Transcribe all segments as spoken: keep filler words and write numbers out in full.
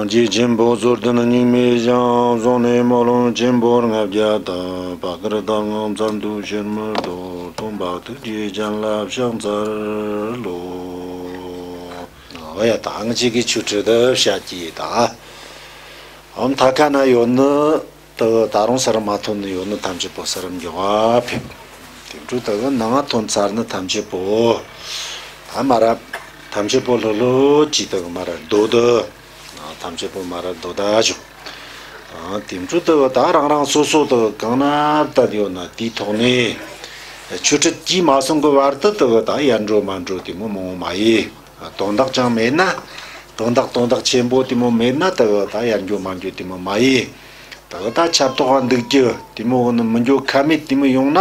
སངས་རྒྱས་ཆེན་པོ་ཟོར་ལྡན་སྙིགས་མའི་ཞིང་། བཟུང་ནས་སྨོན་ལམ་ཆེན་པོ་ལྔ་བརྒྱ་དང་། བཀའ་བཀའ་དར་དམར་མཚན་དུ་ཕྱིར་མི་ལྡོག། སྟོན་པ་ཐུགས་རྗེ་ཅན་ལ་ཕྱག་འཚལ་ལོ། ཨོ་ཡ། ད་ང་ཅིག་གི་ཆོས་ཁྲིད་དུ་བཤད་ཀྱི་ད། ཨམ་ཐ་ཁ་ན་ཡོད་ནི། དེ་ད་རུང་སར་མ་ཐོན་ནི་ཡོད་ནི་ཐམས་ཅད་པོ་སར་འགྱོ་བ་ཕེབས། དེ་འཕྲོ་དེ་གི་ནང་ང་ཐོན་ཚར་ནི་ཐམས་ཅད་པོ། ད་མ་ར། ཐམས་ཅད་པོ་ལྷོད་ལྷོད་ཀྱིས་དེ་གི་མ་ར་སྡོད་དུ། ཐམས་ཅད་པོ་མ་ར་སྡོད་ད་བཞུགས། དེ་འཕྲོ་དེ་གི་ད་རང་རང་སོ་སོ་དེ་གི་གང་ན་བསྡད་ཡོད་ན་དེའི་ཐོག་ནས། ཆོས་ཁྲིད་ཀྱིས་མ་སོང་གི་བར་དུ་དེ་གི་ད་ཡར་འགྲོ་མར་འགྲོ་དེ་མོ་མང་བོ་མ་ཡིན། དོན་དག་ཅང་མེད་ན། དོན་དག་དོན་དག་ཆེན་པོ་དེ་མོ་མེད་ན་དེ་གི་ད་ཡར་འགྱོ་མར་འགྱོ་དེ་མོ་མ་ཡིན། དེ་གི་ད་ཆབ་ཐོག་ག་འདུག་རྒྱུ་དེ་མོ་གི་ནི་མི་འགྱོ་ཁ་མེད་དེ་མོ་ཡོང་ན།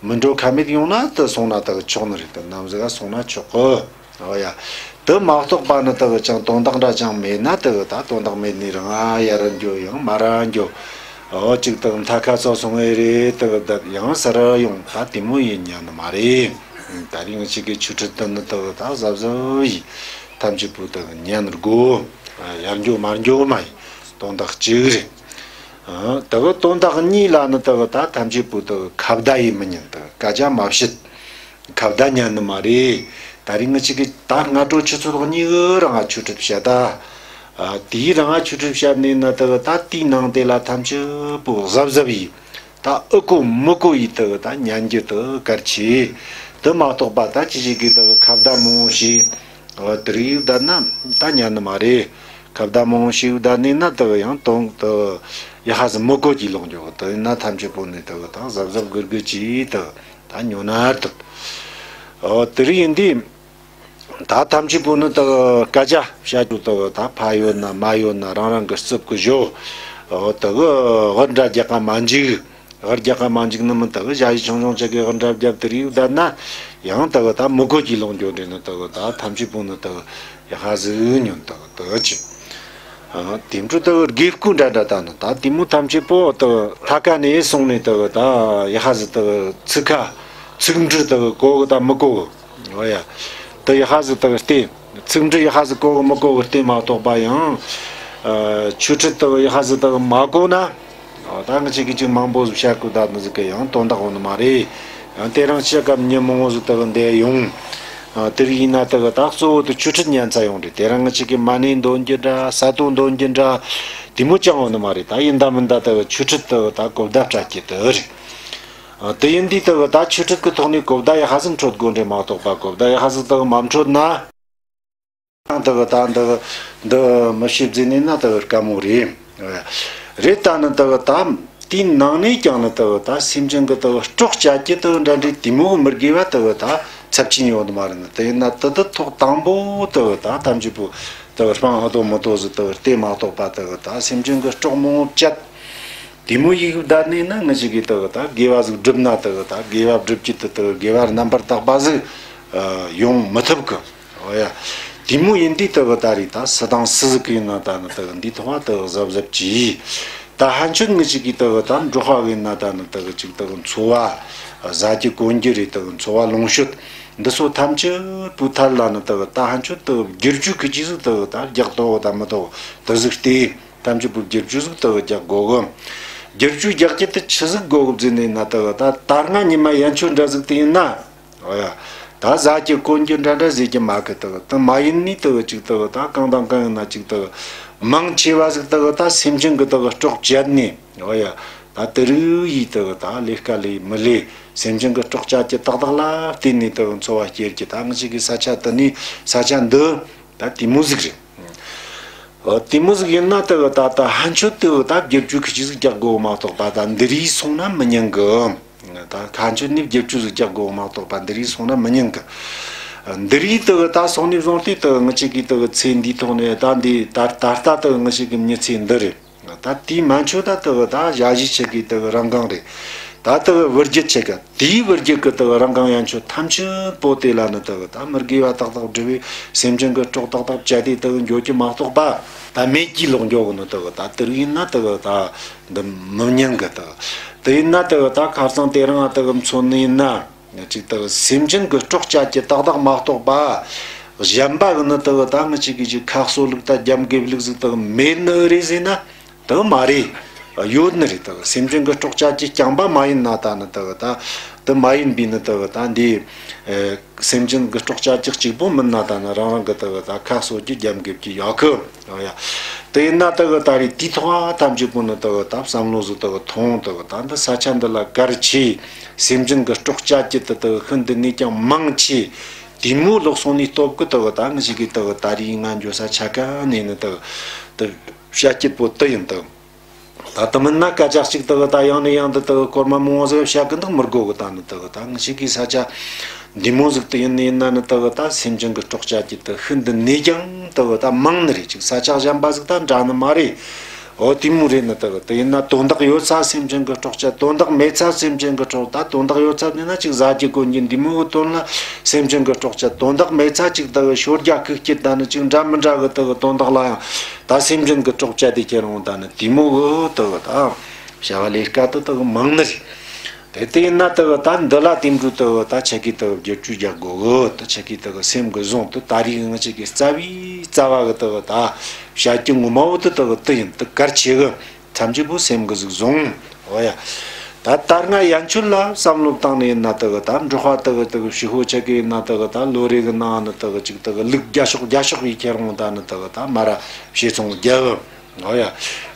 མི་འགྲོ་ཁ་མེད་ཡོང་ན་དེ་སོང་ན་དེ་གི་ཆོག་ནི་རེད། དེ་ནམ་ཟིག་ག་སོང་ན་ཆོག་གི། ཨོ་ཡ། དེ་མ་གཏོགས་པ་ནི་དེ་གི་ཅང་དོན་དག་འདྲ་ཅང་མེད་ན་དེ་གི་ད་དོན་དག་མེད་ནི་རང་ཨ་ཡར་འགྱོ་ཡང་མར་འགྱོ། ཨོ་གཅིག་དེ་གི་མཐའ་ཁ་སོ་སོང་ངེ་རེད། དེ་གི་ད་ཡང་སར་ཡོང་ད་དེ་མོ་ཡིན་ཉན་ནི་མ་རེད། ད་རིང་ཅིག་གི་ཆོས་ཁྲིད་དེ་ནི་དེ་གི་ད་གཟབ་གཟབ་ཡིན། ཐམས་ཅད་པོ་དེ་གི་ཉན་དགོ། ཡར་འགྱོ་མར་འགྱོ་མ་ཡིན། དོན་དག་གཅིག་རེད། ཨ། དེ་གི་དོན་དག་གཉིས་ལ་ནི་དེ་གི་ད་ཐམས་ཅད་པོ་དེ་གི་ཁ་བརྡ་ཡིན་མི་ཉན། དེ་གི་སྐད་ཆ་མ་བཤད། ཁ་བརྡ་ཉན་ནི་མ་རེད། ད་རིང་ང་ཅིག་གི་ད་སྔ་དྲོ་ཆུ་ཚོད་གཉིས་གི་རིང་ང་ཆོས་ཁྲིད་བཤད་ད། ཨ། དེའི་རིང་ང་ཆོས་ཁྲིད་བཤད་ནས་ནི་དེ་གི་ད་དེའི་ནང་དེ་ལ་ཐམས་ཅད་པོ་གཟབ་གཟབ་ཡིན། ད་ཨེ་གོ་མི་གོ་ཡིན་དེ་གི་ད་ཉན་རྒྱུ་དེ་གལ་ཆེ། དེ་མ་གཏོགས་པ་ད་ཅི་ཞིག་གི་དེ་གི་ཁ་བརྡ་མང་བོ་བྱས། ཨོ་དེ་རིགས་བསྡད་ན་ད་ཉན་ནི་མ་རེད། ཁ་བརྡ་མང་བོ་ཞིག་བསྡད་ནས་ན་དེ་གི་ཡང་དོན་དེ་ཡ་ཧ་ཟི་མི་གོ་གྱི་ལོག་འགྱོ། དེ་ཡིན་ན་ཐམས་ཅད་པོ་ནི་དེ་གི་ད་གཟབ་གཟབ་གུར་གུར་གྱིས་དེ་གི་ད་ཉོ་ན་ཐུབ། ཨོ་དེ་རིགས་ཡིན་དུས། ད་ཐམས་ཅད་པོ་ནི་དེ་གི་སྐད་ཆ་བཤད་རྒྱུ་དེ་གི་ད་ཕ་ཡོད་ན་མ་ཡོད་ན་རང་རང་གི་རྩིབ་གི་བཞོ། ཨོ་དེ་གི་དབུ་འདྲ་རྒྱག་ག་མ་འཇུག། དབུ་རྒྱག་ག་མ་འཇུག་ནི་མིན། དེ་གི་ཞ་ཡི་ཆུང་ཆུང་ཅིག་གི་དབུ་འདྲ་བརྒྱབ་དེ་རིགས་བསྡད་ན་ཡང་དེ་གི་ད་མི་གོ་གྱི་ལོག་འགྱོ་འདྲེ་ནི་དེ་གི་ད་ཐམས་ཅད་པོ་ནི་དེ་གི་ཡ་ཧ་ཟི་ཉོན་དེ་གི་དེ་གི་ཅི། ཨ། དེ་འཕྲོ་དེ་གི་དགེ་བསྐོས་འདྲ་འདྲ་ད་ནི་ད་དེ་མོ་ཐམས་ཅད་པོ་དེ་གི་ཐ་ཀ་ནས་སོང་ནས་དེ་གི་ད་ཡ་ཧ་ཟི་དེ་གི་ཚིག་ཁ་ཚིག་འབྲུ་དེ་གི་གོ་གི་ད་མི་གོ་གི། ཨོ་ཡ། དེ་ཡ་ཧ་ཟི་དེ་གི་སྟེ། ཚིག་འབྲུ་ཡ་ཧ་ཟི་གོ་གི་མི་གོ་གི་སྟེ་མ་གཏོགས་པ་ཡང་། ཨ། ཆོས་ཁྲིད་དེ་གི་ཡ་ཧ་ཟི་དེ་གི་མ་གོ་ན། ཨོ་ད་ང་ཅིག་གི་ཅིག་མང་པོ་ཟིག་བཤད་གོ་ད་ནི་ཟིག་གི་ཡང་དོན་དག་འོང་ནི་མ་རེད། ཡང་དེ་རིང་ཕྱི་སྐབས་མྱི་མང་བོ་ཟིག་དེ་གི་འདས་ཡོང་། ཨ། དེ་རིགས་ཡིན་ན་དེ་གི་ད་གཙོ་བོ་དེ་ཆོས་ཁྲིད་ཉན་ཚར་ཡོང་རེད། དེ་རིང་ང་ཅིག་གི་མ་ཎི་འདོན་རྒྱུ་འདྲ་ས་དོ་འདོན་རྒྱུ་འདྲ་དེ་མོ་ཅང་འོང་ནི་མ་རེད། ད་ཡིན་ད་མིན་ད་དེ་གི་ཆོས་ཁྲིད་དེ་གི་ད་གོ་བརྡ་སྤྲད་རྒྱུ་དེ་རེད། ཨ། དེ་ཡིན་དུས་དེ་གི་ད་ཆོས་ཁྲིད་ཀྱི་ཐོག་ནས་གོ་བརྡ་ཡ་ཧ་ཟི་འཕྲོད་དགོས་འདྲེ་མ་གཏོགས་པ་གོ་བརྡ་ཡ་ཧ་ཟི་དེ་གི་མ་འཕྲོད་ན། དེ་གི་ད་འདི་འདི་མི་ཤེས་བརྫིས་ནས་ན་དེ་གི་དཀའ་མོ་རེད། རེད་ད་ནི་དེ་གི་ད་དེའི་ནང་ནས་ཀྱང་ནི་དེ་གི་ད་སེམས་ཅན་གི་དེ་གི་སྲོག་བཅད་རྒྱུ་དེ་གི་འདྲ་འདྲའི་དེ་མོ་གི་མི་དགེ་བ་དེ་གི་ད་ཚབས་ཆེན་ཡོད་མ་རེད་ན། དེ་ཡིན་ན་དེ་དེ་ཐོག་དང་པོ་དེ་གི་ད་ཐམས་ཅད་པོ་དེ་གི་སྤང་ཨ་དོ་མི་དོ་ཟིག་དེ་གི་སྟེ་མ་གཏོགས་པ་དེ་གི་ད་སེམས་ཅན་གི་སྲོག་མང་བོ་བཅད། དེ་མོ་ཡིག་བདའ་ནས་ན་ང་ཅིག་གིས་དེ་གི་ད་དགེ་བ་ཟིག་བསྒྲུབ་ན་དེ་གི་ད་དགེ་བ་བསྒྲུབ་རྒྱུ་དེ་དེ་གི་དགེ་བ་རྣམ་པར་དག་པ་ཟིག་ཡོང་མི་ཐུབ་གི། འོ་ཡ། དེ་མོ་ཡིན་དུས་དེ་གི་ད་རེས་ད་སུ་དང་སུ་ཟིག་གི་ཡིན་ན་ད་ནི་དེ་གི་འདིའི་ཐོག་བ་དེ་གི་གཟབ་གཟབ་གྱིས། ད་ཕན་ཆོད་ང་ཅིག་གིས་དེ་གི་ད་འབྲོག་པ་གི་ཡིན་ན་ད་ནི་དེ་གི་ཅིག་དེ་གི་འཚོ་བ་ཟ་རྒྱུ་གོན་རྒྱུ་རེད། དེ་གི་འཚོ་བ་ལོངས་སྤྱོད་འདི་ཚོ་ཐམས་ཅད་པོའི་ཐད་ལ་ནི་དེ་གི་ད་ཕན་ཆོད་དེ་གི་བསྒྱུར་བཅོས་གི་ཅི་ཟིག་དེ་གི་ད་རྒྱག་དོ་ད་མི་དོ་དེ་ཟིག་སྟེ། ཐམས་ཅད་པོ་བསྒྱུར་བཅོས་ཟིག་དེ་གི་རྒྱག་དགོ་གི། བསྒྱུར་བཅོས་རྒྱག་རྒྱུ་དེ་ཆི་ཟིག་དགོ་གི་བརྫིས་ནས་ན་དེ་གི་ད་ད་སྔ་ཉི་མ་ཡན་ཆོད་འདྲ་ཟིག་དེ་ཡིན་ན། འོ་ཡ། ད་ཟ་རྒྱུ་གོན་རྒྱུ་འདྲ་འདྲ་ཟེར་རྒྱུ་མ་གི་དེ་གི་དེ་མ་ཡིན་ནི་དེ་གི་ཅིག་དེ་གི་ད་གང་དང་གང་ཡིན་ན་ཅིག་དེ་གི་མང་ཆེ་བ་ཟིག་དེ་གི་ད་སེམས་ཅན་གི་དེ་གི་སྲོག་བཅད་ནས། འོ་ཡ། ད་དེ་རིགས་ཡིས་དེ་གི་ད་ལས་ཀ་ལས་མི་ལས་སེམས་ཅན་གི་སྲོག་བཅད་རྒྱུ་ཏག་ཏག་ལ་བརྟེན་ནས་དེ་གི་འཚོ་བ་སྐྱེལ་རྒྱུ། ད་ང་ཅིག་གི་ས་ཆ་དེ་ནས་ས་ཆ་འདི། ད་དེ་མོ་ཟིག་རེད། ཨོ། དེ་མོ་ཟིག་ཡིན་ན་དེ་གི་ད་ད་ཕན་ཆོད་དེ་གི་ད་བསྒྱུར་བཅོས་ཁི་ཅིག་ཟིག་རྒྱག་དགོ་མ་གཏོགས་པ་ད་འདི་རིགས་སོང་ན་མི་ཉན་གི། ད་ཕན་ཆོད་ནི་བསྒྱུར་བཅོས་ཟིག་རྒྱག་དགོ་མ་གཏོགས་པ་འདི་རིགས་སོང་ན་མི་ཉན་གི། འདི་རིགས་དེ་གི་ད་སོང་ནས་བཟུང་སྟེ་དེ་གི་ང་ཅིག་གིས་དེ་གི་ཚེ་འདིའི་ཐོག་ནས་ད་འདི་ད་ད་ལྟ་དེ་གི་ང་ཅིག་གི་མྱི་ཚེ་འདི་རེད། ད་དེའི་མན་ཆོད་ད་དེ་གི་ད་ཞ་ཡི་ཆེ་གི་དེ་གི་རང་གང་རེད། ད་དེ་གི་བུ་རྒྱུད་ཆེ་གི་དེའི་བུ་རྒྱུད་གི་དེ་གི་རང་གང་ཡན་ཆོད་ཐམས་ཅད་པོ་དེ་ལ་ནི་དེ་གི་ད་མི་དགེ་བ་ཏག་ཏག་བསྒྲུབས་པའི་སེམས་ཅན་གི་སྲོག་ཏག་ཏག་བཅད་དེ་དེ་གི་འགྱོ་རྒྱུ་མ་གཏོགས་པ། ད་མེད་ཀྱི་ལོག་འགྱོ་གི་ནི་དེ་གི་ད་དེ་རིགས་ཡིན་ན་དེ་གི་ད་འདི་མི་ཉན་གི། དེ་གི་དེ་ཡིན་ན་དེ་གི་ད་ཁ་སང་དེ་རིང་ང་དེ་གི་མཚོན་ནི་ཡིན་ན། ཅིག་དེ་གི་སེམས་ཅན་གི་སྲོག་བཅད་རྒྱུ་ཏག་ཏག་མ་གཏོགས་པ། གཞན་པ་གི་ནི་དག་ད་ང་ཅིག་གི་ཅིག་ཁ་གསོ་ལུགས་དང་རྒྱབ་འགེབས་ལུགས་ཟིག་དག་མེད་ནི་རེད་ཟེར་ན་དག་མ་རེད། ཡོད་ནི་རེད། དག་སེམས་ཅན་གི་སྲོག་བཅད་རྒྱུ་རྐྱང་པ་མ་ཡིན་ན་ད་ནི་དག་ད་དེ་མ་ཡིན་པའི་ནི་དག་ད་འདི་སེམས་ཅན་གི་སྲོག་བཅད་རྒྱུ་གཅིག་པོ་མིན་ན་ད་ནི་རང་རང་གི་དག་ད་ཁ་གསོ་རྒྱུ་རྒྱབ་འགེབས་རྒྱུ་ཡོད་གི། ཨོ་ཡ། དེ་ཡིན་ན་དག་ད་རེད། དེའི་ཐོག་ཐམས་ཅད་པོ་ནི་དག་ད་བསམ་བློ་ཟིག་དག་ཐོངས། དག་ད་འདི་ས་ཆ་འདི་ལ་གལ་ཆེ། སེམས་ཅན་གི་སྲོག་བཅད་རྒྱུ་དེ་དག་ཤིན་ཏུ་ནས་ཀྱང་མང་ཆེ། དེ་མོ་ལོག་སོང་ནས་སྟོབས་གི་དག་ད་ང་ཞིག་གི་དག་ད་རེས་ང་འགྱོ་ས་ཆ་ག་ནས་ནི་དག་དེ་བཤད་རྒྱུ་པོ་དེ་ཡིན། དག་ད་དེ་མིན་ན་སྐད་ཆ་གཅིག་དག་ད་ཡང་ནས་ཡང་དུ་དག་སྐོར་མ་མང་བོ་ཟིག་བཤད་གི་འདུག་མི་དགོས་གི། ད་ནི་དག་ད་ང་ཞིག་གི་ས་ཆ་འདི་མོ་ཟིག་དེ་ཡིན་ནི་ཡིན་ན་ནི་དག་ད་སེམས་ཅན་གི་སྲོག་བཅད་རྒྱུ་དེ་ཤིན་ཏུ་ནས་ཀྱང་དག་ད་མང་ནི་རེད། ཅིག་ས་ཆ་གཞན་པ་ཟིག་ད་འདྲ་ནི་མ་རེད། འོ་དེ་མོ་རེད་ནི་དག་དེ་ཡིན་ན་དོན་དག་ཡོད་ས་སེམས་ཅན་གི་སྲོག་བཅད། དོན་དག་མེད་ས་སེམས་ཅན་གི་སྲོག་ད་དོན་དག་ཡོད་ས་ནི་ན་ཅིག་ཟ་རྒྱུ་གོན་རྒྱུ་འདི་མོ་གི་དོན་ལ་སེམས་ཅན་གི་སྲོག་བཅད། དོན་དག་མེད་ས་ཅིག་དག་ཤོ་རྒྱག་ཁུག་སྐྱིད་ད་ནི་ཅིག་འདྲ་མི་འདྲ་གི་དག་དོན་དག་ལ་ཡང་ད་སེམས་ཅན་གི་སྲོག་བཅད་དེ་ཁྱེར་འོང་ད་ནི་དེ་མོ་གི་དག་ད་བྱ་བ་ལས་ཀ་དེ་དག་མང་ནི་རེད། དེ་དེ་ཡིན་ན་དག་ད་འདི་ལ་དེ་འདྲ་དག་ད་ཆ་གི་དག་བསྒྱུར་བཅོས་རྒྱག་དགོས་གི། ད་ཆ་གི་དག་སེམས་གི་བཟུང་དུ་ད་རེས་ང་ཅག་གི་རྩ་བའི་རྩ་བ་གི་དག་ད་བྱ་རྒྱུ་ངོ་མ་བོ་དེ་དག་དེ་ཡིན། དེ་གལ་ཆེ་གི། ཐམས་ཅད་པོ་སེམས་གི་ཟིག་བཟུང་། འོ་ཡ། ད་ལྟར་ང་ཡན་ཆོད་ལ་བསམ་བློ་བཏང་ནས་ཡིན་ན་དག་ད་འབྲོག་པ་དག་དག་ཕྱི་ཧོ་ཆ་གི་ཡིན་ན་དག་ད་ལོ་རེ་གི་ནང་ནི་དག་ཅིག་དག་ལུག་བརྒྱ་ཤོག་བརྒྱ་ཤོག་ཡི་ཁྱེར་འོང་ད་ནི་དག་ད་མ་ར་བྱེ་ཚོང་བརྒྱབ། འོ་ཡ།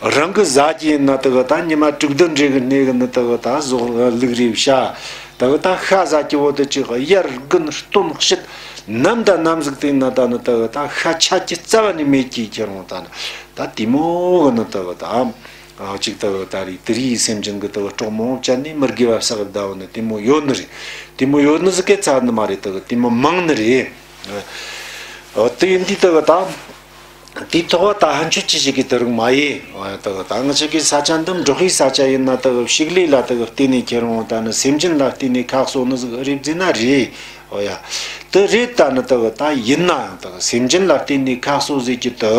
རང་གི་ཟ་གི་ཡིན་ན་དག་ད་ཉི་མ་དྲུག་བདུན་རེ་གི་གནས་གི་ནི་དག་ད་ཟོག་ལུག་རེ་བྱ། དག་ད་ཤ་ཟ་གི་བོ་དེ་ཅིག་དབྱར་དགུན་སྟོན་དཔྱིད་ནམ་ད་ནམ་ཟིག་དེ་ཡིན་ན་ད་ནི་དག་ད་ཤ་ཆད་ཀྱི་རྩ་བ་ནས་མེད་ཀྱི་ཁྱེར་འོང་ད་ནི་ད་དེ་མོ་གི་ནི་དག་ད། ཨ། གཅིག་དག་ད་རེས་དེ་རིགས་སེམས་ཅན་གི་དག་སྲོག་མང་བཅད་ནས་མི་དགེ་བ་བསགས་བསྡད་ནི་དེ་མོ་ཡོད་ནི་རེད། དེ་མོ་ཡོད་ནི་ཟིག་གི་ཚད་ནི་མ་རེད། དག་དེ་མོ་མང་ནི་རེད། ཨ། དེ་ཡིན་དུས་དག་ད་དེའི་ཐོག་ད་ཕན་ཆོད་ཅི་ཞིག་གི་དེ་རིགས་མ་ཡིན། ཨ། དག་ད་ང་ཅག་གི་ས་ཆ་འདི་འབྲོག་པའི་ས་ཆ་ཡིན་ན་དག་ཕྱུགས་ལས་ལ་དག་བརྟེན་ནས་ཁྱེར་འོང་ད་ནི་སེམས་ཅན་ལ་བརྟེན་ནས་ཁ་གསོ་ནི་ཟིག་རེད་ཟེར་ན་རེད། འོ་ཡ། དེ་རེད། ད་ནི་དག་ད་ཡིན་ན་ཡང་དག་སེམས་ཅན་ལ་བརྟེན་ནས་ཁ་གསོ་ཟེར་གྱི་དེ།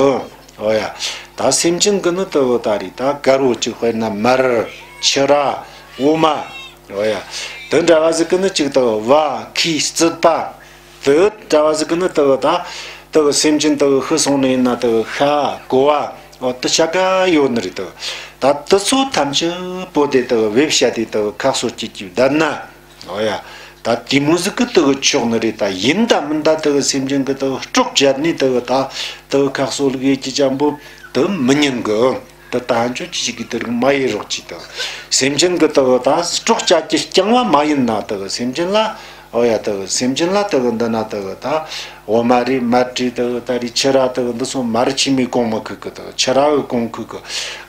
འོ་ཡ། ད་སེམས་ཅན་གི་ནི་དེ་བོ་ད་རེད། ད་དཀར་བོ་གཅིག་དཔེར་ན་མར། ཕྱུ་ར། འོ་མ། འོ་ཡ། དེ་འདྲ་བ་ཟིག་གི་ནི་གཅིག་དེ་བོ་བ་ཁོའི་རྩིད་པ། དེ་འདྲ་བ་ཟིག་གི་ནི་དེ་བོ་ད་དེ་བོ་སེམས་ཅན་དེ་བོ་ཤི་སོང་ནི་ཡིན་ན་དེ་བོ་ཤ་ཀོ་བ། འོ་དེ་ཆ་ག་ཡོད་ནི་རེད། དེ་བོ་ད་དེ་ཚོ་ཐམས་ཅད་པོ་དེ་དེ་བོ་བེད་སྤྱད་དེ་དེ་བོ་ཁ་གསོ་སྐྱེལ་གྱི་བསྡད་ན། འོ་ཡ། ད་དེ་མོ་ཟིག་གི་དེ་གི་ཆོག་ནི་རེད། ད་ཡིན་ད་མིན་ད་དེ་གི་སེམས་ཅན་གི་དེ་གི་སྲོག་བཅད་ནས་དེ་གི་ད་དེ་གི་ཁ་གསོ་ལུགས་ཡེད་ཀྱི་ཅན་པོ་དེ་མི་ཉན་གི། དེ་ད་ཧན་ཆོད་ཅི་ཞིག་གི་དེ་རིགས་མ་ཡེད་རོགས་གྱིས། དེ་གི་སེམས་ཅན་གི་དེ་གི་ད་སྲོག་བཅད་ཀྱི་རྐྱང་བ་མ་ཡིན་ན་དེ་གི་སེམས་ཅན་ལ། འོ་ཡ། དེ་གི་སེམས་ཅན་ལ་དེ་གི་འདི་ན་དེ་གི་ད་འོ་མ་རེད། མར་རེད། དེ་གི་ད་རེད། ཕྱུ་ར་དེ་གི་འདི་ཚོ་མར་ཕྱུག་མོས་གོང་མི་ཁུག་གི། དེ་གི་ཕྱུ་ར་གི་གོང་ཁུག་གི།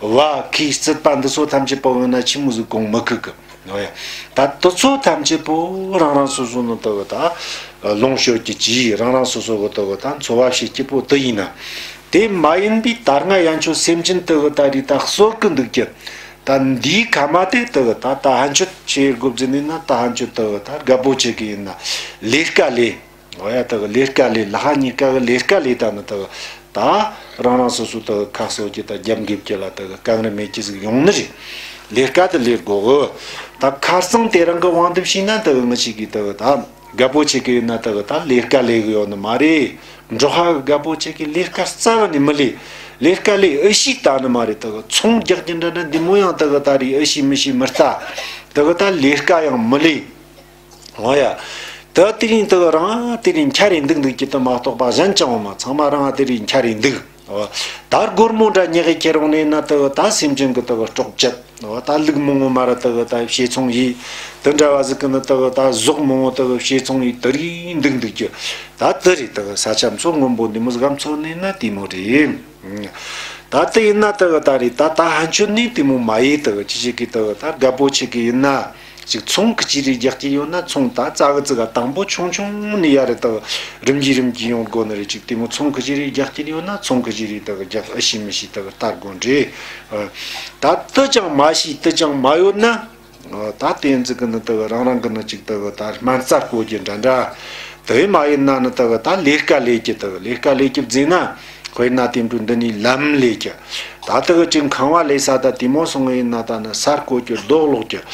བ་ཁོའི་རྩིད་པ་འདི་ཚོ་ཐམས་ཅད་པོ་ཡིན་ན་ཕྱུག་མོ་ཟིག་གོང་མི་ཁུག་གི། འོ་ཡ། ད་དེ་ཚོ་ཐམས་ཅད་པོ་རང་རང་སོ་སོ་ནི་དེ་གི་ད་ལོངས་སྤྱོད་ཀྱི་ཅི་རང་རང་སོ་སོ་གི་དེ་གི་ད་འཚོ་བ་བྱེད་ཀྱི་པོ་དེ་ཡིན་ན། དེ་མ་ཡིན་པའི་ད་སྔ་ཡན་ཆོད་སེམས་ཅན་དེ་གི་ད་རེད། ད་གསོད་གི་འདུག་གི། ད་འདིའི་ཁ་མ་དེ་དེ་གི་ད་ད་ཧན་ཆོད་ཆེ་དགོ་ཟེར་ནི་ན། ད་ཧན་ཆོད་དེ་གི་ད་རྒད་པོ་ཆེ་གི་ཡིན་ན་ལས་ཀ་ལས། འོ་ཡ། དེ་གི་ལས་ཀ་ལས། ལྷ་གཉིས་ཀ་གི་ལས་ཀ་ལས། ད་ནི་དེ་གི་ད་རང་རང་སོ་སོ་དེ་གི་ཁ་གསོ་རྒྱུ་ད་རྒྱབ་འགེབས་རྒྱུ་ལ་དེ་གི་དཀའ་ངལ་མེད་རྒྱུ་ཟིག་ཡོང་ནི་རེད། ལས་ཀ་དེ་ལས་དགོ་གི། ད་ཁ་སང་དེ་རིང་གི་དབང་དུ་བྱས་ན་དེ་གི་ང་ཞིག་གི་དེ་གི་ད་རྒད་པོ་ཆེ་གི་ཡིན་ན་དེ་གི་ད་ལས་ཀ་ལས་གི་ཡོད་ནི་མ་རེད། འབྲོག་པ་གི་རྒད་པོ་ཆེ་གི་ལས་ཀ་རྩ་བ་ནས་མི་ལས། ལས་ཀ་ལས་ཨེ་ཤེས་ད་ནི་མ་རེད། དེ་གི་ཚོང་རྒྱག་རྒྱུ་འདྲ་འདྲ་འདི་མོ་ཡང་དེ་གི་ད་རེད་ཨེ་ཤེས་མི་ཤེས་མི་ལྟ། དེ་གི་ད་ལས་ཀ་ཡང་མི་ལས། འོ་ཡ། ད་དེ་རིང་དེ་གི་རང་དེ་རིང་འཁྱར་རེ་འདུག་འདུག་གི་དེ་མ་གཏོགས་པ་གཞན་ཅང་འོ་མ། ཚང་མ་རང་དེ་རིང་འཁྱར་རེ་འདུག། འོ། ད་སྒོར་མོ་འདྲ་ཉག་གི་ཁྱེར་འོང་ནས་ན་དེ་གི་ད་སེམས་ཅན་གི་དེ་གི་སྲོག་བཅད། འོ། ད་ལུག་མང་བོ་མ་ར་དེ་གི་ད་བྱེ་ཚོང་ཡེད། དེ་འདྲ་བ་ཟིག་གི་ནི་དེ་གི་ད་ཟོག་མང་བོ་དེ་གི་བྱེ་ཚོང་ཡེད། དེ་རིགས་འདུག་འདུག་གི། ད་དེ་རེད། དེ་གི་ས་ཆ་མཚོ་སྔོན་པོ་འདི་མོ་ཟིག་ག་མཚོན་ནས་ན་དེ་མོ་རེད། ད་དེ་ཡིན་ན་དེ་གི་ད་རེད། ད་ད་ཧན་ཆོད་ནས་དེ་མོ་མ་ཡེད། དེ་གི་ཅི་ཞིག་གི་དེ་གི་ད་རྒད་པོ་ཆེ་གི་ཡིན་ན། ཅིག་ཚོང་གི་ཅི་རིགས་རྒྱག་གི་ཡོད་ན། ཚོང་ད་རྩ་གི་ཙི་ག་དང་པོ་ཆུང་ཆུང་ནས་ཡར་རེ་དག་རིམ་གྱིས་རིམ་གྱིས་ཡོང་དགོ་ནི་རེད། ཅིག་དེ་མོ་ཚོང་གི་ཅི་རིགས་རྒྱག་གི་ཡོད་ན། ཚོང་གི་ཅི་རིགས་དག་རྒྱག་ཨེ་ཤེས་མི་ཤེས་དག་ལྟ་དགོ་ནི་རེད། ད་དེ་ཅང་མ་ཤེས་དེ་ཅང་མ་ཡོད་ན། ད་དེ་ཚོ་གི་ནི་དག་རང་རང་གི་ནི་ཅིག་དག་ད་སྨན་རྩྭ་བརྐོ་རྒྱུ་འདྲ་འདྲ། དེ་མ་ཡིན་ན་ནི་དག་ད་ལས་ཀ་ལས་རྒྱུ། དག་ལས་ཀ་ལས་རྒྱུ་བཟླས་ན། དཔེར་ན་དེ་འདྲ་འདི་ནས་ལམ་ལས་རྒྱུ། ད་དག་ཅིག་ཁང་བ་ལས་ས་ད་དེ་མོ་སོང་ཡིན་ན། ད་ནི་ས་བརྐོ་རྒྱུ། རྡོ་སློག་རྒྱུ།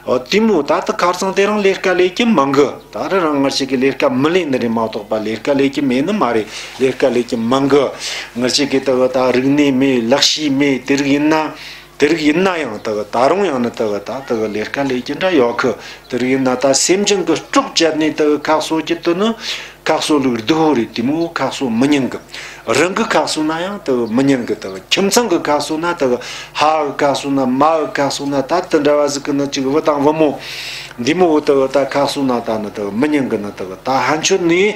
ཨོ་དེ་མོ་ད་ད་ཁ་སང་དེ་རིང་ལས་ཀ་ལས་ཀྱི་མང་གི། ད་རི་རང་ངར་ཞིག་གི་ལས་ཀ་མི་ལས་ནི་རེད་མ་གཏོགས་པ་ལས་ཀ་ལས་ཀྱི་མེད་ནི་མ་རེད། ལས་ཀ་ལས་ཀྱི་མང་གི། ངར་ཞིག་གི་ད་གི་ད་རིག་གནས་མེད། ལག་ཤེས་མེད། དེ་རིགས་ཡིན་ན། དེ་རིགས་ཡིན་ན་ཡང་ད་གི་ད་རུང་ཡང་ནི་ད་གི་ད་ད་གི་ལས་ཀ་ལས་ཀྱི་འདྲ་ཡོད་གི། དེ་རིགས་ཡིན་ན་ད་སེམས་ཅན་གི་སྲོག་བཅད་ནས་ད་གི་ཁ་གསོ་གི་དུ་ནི། ཁ་གསོ་ལུགས་སྡུག་པོ་རེད། དེ་མོ་ཁ་གསོ་མི་ཉན་གི། རང་གི་ཁ་གསོ་ན་ཡང་དེ་མི་ཉན་གི། དེ་ཁྱིམ་ཚང་གི་ཁ་གསོ་ན་དེ་ཕ་གི་ཁ་གསོ་ན་མ་གི་ཁ་གསོ་ན་ད་དེ་འདྲ་བ་ཟིག་གི་ནི་ཅིག་བུ་དང་བུ་མོ་འདི་མོ་བོ་དེ་ད་ཁ་གསོ་ན་ད་ནི་དེ་མི་ཉན་གི་ནི། དེ་ད་ཕན་ཆོད་ནི་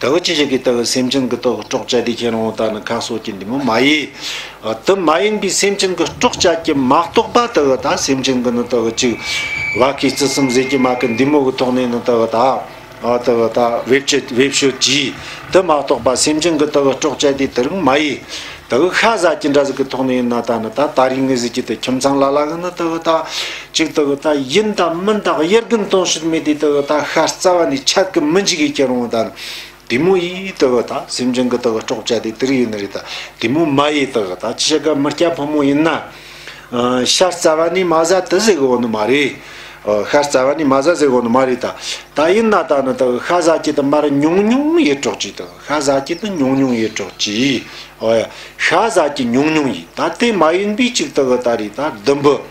དེ་ཅི་ཞིག་གི་དེ་སེམས་ཅན་གི་དེ་སྲོག་བཅད་དེ་ཁྱེད་རང་ད་ནི་ཁ་གསོ་གི་འདི་མོ་མ་ཡིན། དེ་མ་ཡིན་པའི་སེམས་ཅན་གི་སྲོག་བཅད་ཀྱི་མ་གཏོགས་པ་དེ་ད་སེམས་ཅན་གི་ནི་དེ་ཅིག་བ་ཀི་རྩི་གསུམ་ཟེར་གྱི་མ་གི་འདི་མོ་གི་ཐོག་ནས་ནི་དེ་ད། ཨ་དེ་གི་ད་བེད་སྤྱོད་བེད་སྤྱོད་ཀྱིས། དེ་མ་གཏོགས་པ་སེམས་ཅན་གི་དེ་གི་སྲོག་བཅད་དེ་དེ་རིང་མ་ཡིན། དེ་གི་ཤ་ཟ་གྱི་འདྲ་ཟིག་གི་ཐོག་ནས་ཡིན་ན་ད་ནི་ད་ད་རིང་ངི་ཟིག་གི་དེ་ཁྱིམ་ཚང་ལ་ལ་གི་ནི་དེ་གི་ད་ཅིག་དེ་གི་ད་ཡིན་དང་མིན་དང་དབྱེ་དགུན་གཏོང་ཤེས་མེད་དེ། དེ་གི་ད་ཤ་རྩ་བ་ནས་ཆད་གི་མི་འཇིག་གི་ཁྱེད་རང་ད་ནི་དེ་མོ་ཡིས་དེ་གི་ད་སེམས་ཅན་གི་དེ་གི་སྲོག་བཅད་དེ་དེ་རིང་ཡིན་ནི་རེད། ད་དེ་མོ་མ་ཡིན། དེ་གི་ད་ཅི་ཞིག་གི་མི་སྐྱ་ཕོ་མོ་ཡིན་ན། ཤ་རྩ་བ་ནས་མ་ཟ་དེ་ཟེར་གི་ཡོད་ནི་མ་རེད། ཤ་རྩ་བ་ནས་མ་ཟ་ཟེར་གི་ཡོད་ནི་མ་རེད། ད་ད་ཡིན་ན་ད་ནི་ད་ཤ་ཟ་གི་དེ་མར་ཉུང་ཉུང་ཡེ་གྲོགས་ཀྱི། ད་ཤ་ཟ་གི་དེ་ཉུང་ཉུང་ཡེ་གྲོགས་ཀྱི། ཨོ་ཡ། ཤ་ཟ་གི་ཉུང་ཉུང་ཡེ། ད་དེ་མ་ཡིན་པའི་ཅིག་ད་གི་ད་རེད། ད་ཟླུམ་པོ་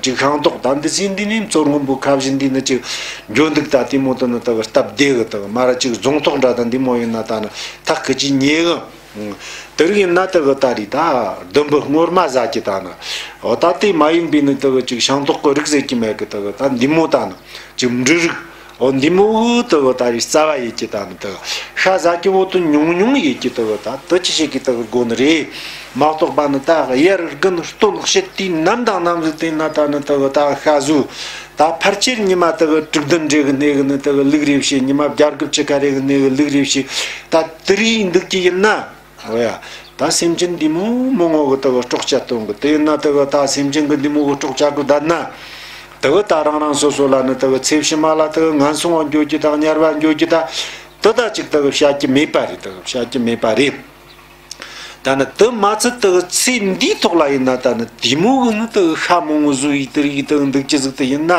ཅིག་ཤིང་ཏོག་ད་འདི་ཚེ་འདི་ནས་མཚོ་སྔོན་པོ་ཁ་བཞི་འདི་ནི་ཅིག་འགྱོ་འདུག་ད་དེ་མོ་དེ་ནི་ད་གི་སྟབས་བདེ་གི། ད་གི་མར་ཅིག་རྫོང་ཐོག་འདྲ་ད་འདི་མོ་ཡིན་ན་ད་ནི་ཐག་གི་ཅིག་ཉེ་གི། དེ་རིགས་ཡིན་ན་དེ་གི་ད་རེད། ད་ཟླུམ་པོ་སྔོ་མ་ཟ་གི་ད་ནི། འོ་ད་དེ་མ་ཡིན་པའི་ནི་དེ་གི་ཅིག་ཤིང་ཏོག་གི་རིགས་ཟེར་གི་མེད་གི། དེ་གི་ད་འདི་མོ་ད་ནི་ཅིག་འབྲུ་རིགས། འོ་འདི་མོ་གི་དེ་གི་ད་རེད་རྩ་བ་ཡེ་གི་ད་ནི། དེ་གི་ཤ་ཟ་གི་བོ་དེ་ཉུང་ཉུང་ཡེ་གི། དེ་གི་ད་དེ་ཅི་ཞིག་གི་དེ་གི་དགོས་ནི་རེད་མ་གཏོགས་པ་ནི། ད་དབྱར་དགུན་སྟོན་དཔྱིད་དུས་ནམ་དང་ནམ་ཟིག་དེ་ན་ད་ནི་དེ་གི་ད་ཤ་ཟོས། ད་ཕལ་ཆེར་ཉི་མ་དེ་གི་དྲུག་བདུན་རེ་གི་གནས་གི་ནི་དེ་གི་ལུག་རེ་བྱས། ཉི་མ་བརྒྱད་དགུ་བཅུ་ཁ་རེ་གི་གནས་གི་ལུག་རེ་བྱས། ད་དེ་རིགས་འདུག་གི་ཡིན་ན། འོ་ཡ། ད་སེམས་ཅན་འདི་མོ་མང་བོ་གི་དེ་གི་སྲོག་བཅད་གཏོང་གི། དེ་ཡིན་ན་དེ་གི་ད་སེམས་ཅན་གི་འདི་མོ་གི་སྲོག་བཅད་གི་བསྡད་ན། དེ་གི་ད་རང་རང་སོ་སོ་ལ་ནི་དེ་གི་ཚེ་ཕྱི་མ་ལ་དེ་གི་ངན་སོང་བ་འགྱོ་རྒྱུ་དང་དམྱལ་བ་འགྱོ་རྒྱུ་ད། དེ་ད་ཅིག་དེ་གི་བཤད་རྒྱུ་མེད་པ་རེད། དེ་གི་བཤད་རྒྱུ་མེད་པ་རེད། ད་ནི་དེ་མ་ཚད་དེ་གི་ཚེ་འདིའི་ཐོག་ལ་ཡིན་ན་ད་ནི་དེ་མོ་གི་ནི་དེ་གི་ཤ་མང་བོ་ཟོས་ཡི་དེ་རིགས་དེ་གི་འདུག་རྒྱུ་ཟིག་དེ་ཡིན་ན།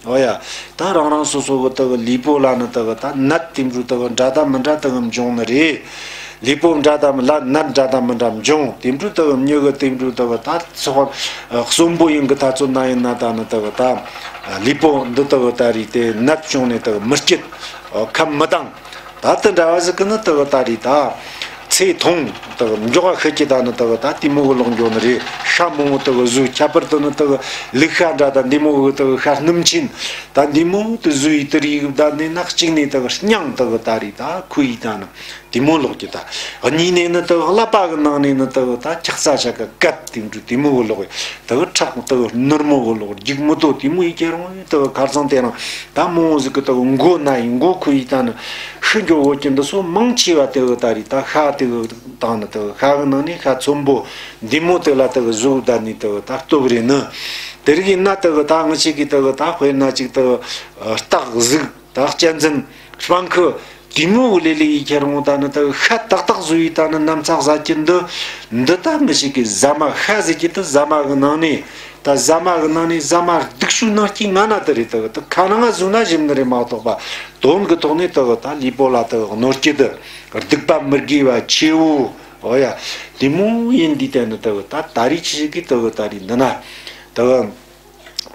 འོ་ཡ། ད་རང་རང་སོ་སོ་གི་དེ་གི་ལུས་པོ་ལ་ནི་དེ་གི་ད་ནད་དེ་འདྲ་དེ་གི་འདྲ་དང་མི་འདྲ་དེ་གི་འབྱུང་ནི་རེད། ལུས་པོ་འདྲ་དང་མི་ལ་ནད་འདྲ་དང་མི་འདྲ་འབྱུང་། དེ་འདྲ་དེ་གི་མྱི་གི་དེ་འདྲ་དེ་གི་ད་ཚོགས་གསོན་པོ་ཡིན་གི་ད་ཚོད་ན་ཡིན་ན་ད་ནི་དེ་གི་ད་ལུས་པོ་འདི་དེ་གི་ད་རེད་དེ་ནད་བྱུང་ནས་དེ་གི་མི་སྐྱིད། ཁམས་མི་དྭངས། ད་དེ་འདྲ་བ་ཟིག་གི་ནི་དེ་གི་ད་རེད་ད། ཚེ་ཐུང་། དེ་གི་མགྱོགས་ཤོས་ཀྱི་ད་ནི་དེ་གི་ད་དེ་མོ་གི་ལོག་འགྱོ་ནི་རེད། ཤ་མང་བོ་དེ་གི་ཟོས། ཁྱད་པར་དུ་ནི་དེ་གི་ལུག་ཤ་འདྲ་ད་འདི་མོ་གི་དེ་གི་ཤ་སྣུམ་ཆེན་ད་འདི་མོ་དེ་ཟོས་ཡི་དེ་རིགས་ད་ནི་ནག་གཅིག་ནས་དེ་གི་སྙིང་དེ་གི་ད་རེད་ད་ཁུ་ཡི་ད་ནི་དེ་མོ་ལོག་གི་ད། གཉིས་ནས་ནི་དེ་གི་ཀླད་པ་གི་ནང་ནས་ནི་དེ་གི་ད་ཁྲག་རྩ་ཤ་གི་སྐད་དེ་འདྲ་དེ་མོ་གི་ལོག་གི། དེ་གི་ཁྲག་དེ་གི་ནུར་མོ་གི་ལོག་རྒྱུག་མི་དོ་དེ་མོ་ཡི་ཁྱེད་རང་དེ་གི་ཁར་སང་དེ་རང་ད་མང་བོ་ཟིག་གི་དེ་གི་མགོ་ན་ཡི་མགོ་ཁུ་ཡི་ད་ནི་ཤི་འགྱོ་བོ་ཀྱི་འདི་སོ་མང་ཆེ་བ་དེ་གི་ད་རེད་ད་ཤ་དེ་གི་དང་ནི་དེ་གི་ཤ་གི་ནང་ནས་ཤ་ཚོན་པོ་འདི་མོ་དེ་ལ་དེ་གི་ཟོས་ད་ནི་དེ་གི་ད་སྟོབས་རེད་ནི། དེ་རིགས་ཡིན་ན་དེ་གི་ད་ང་ཅིག་གི་དེ་གི་ད་དཔེར་ན་ཅིག་དེ་གི་སྟག་གཟིག་ད་གཅན་གཟན་སྤྲང་ཁུ་དེ་མོ་གི་ལེ་ལེ་ཡི་ཁྱེད་རང་ད་ནི་དེ་གི་ཤ་ཏག་ཏག་ཟོས་ཡི་ད་ནི་ནམ་ཚག་ཟ་གྱི་འདི་འདི་ད་ང་ཅིག་གི་ཟ་མ་ཤ་ཟེར་གྱི་དེ་ཟ་མ་གི་ནང་ནས། ད་ཟ་མ་གི་ནང་ནས་ཟ་མ་སྡུག་ཤོས་ནང་གི་ང་ན་དེ་རེད། དེ་གི་དེ་ཁ་ནང་ང་ཟོས་ན་ཞིམ་ནི་རེད་མ་གཏོགས་པ་དོན་གི་ཐོག་ནས་དེ་གི་ད་ལུས་པོ་ལ་དེ་གི་གནོད་སྐྱེལ་དེ་སྡིག་པ་མི་དགེ་བ་ཆེ་བོ། འོ་ཡ། དེ་མོ་ཡིན་དུས་དེ་ནི་དེ་གི་ད་ད་རེས་ཅི་ཞིག་གི་དེ་གི་ད་རེས་འདི་ན་དེ་གི་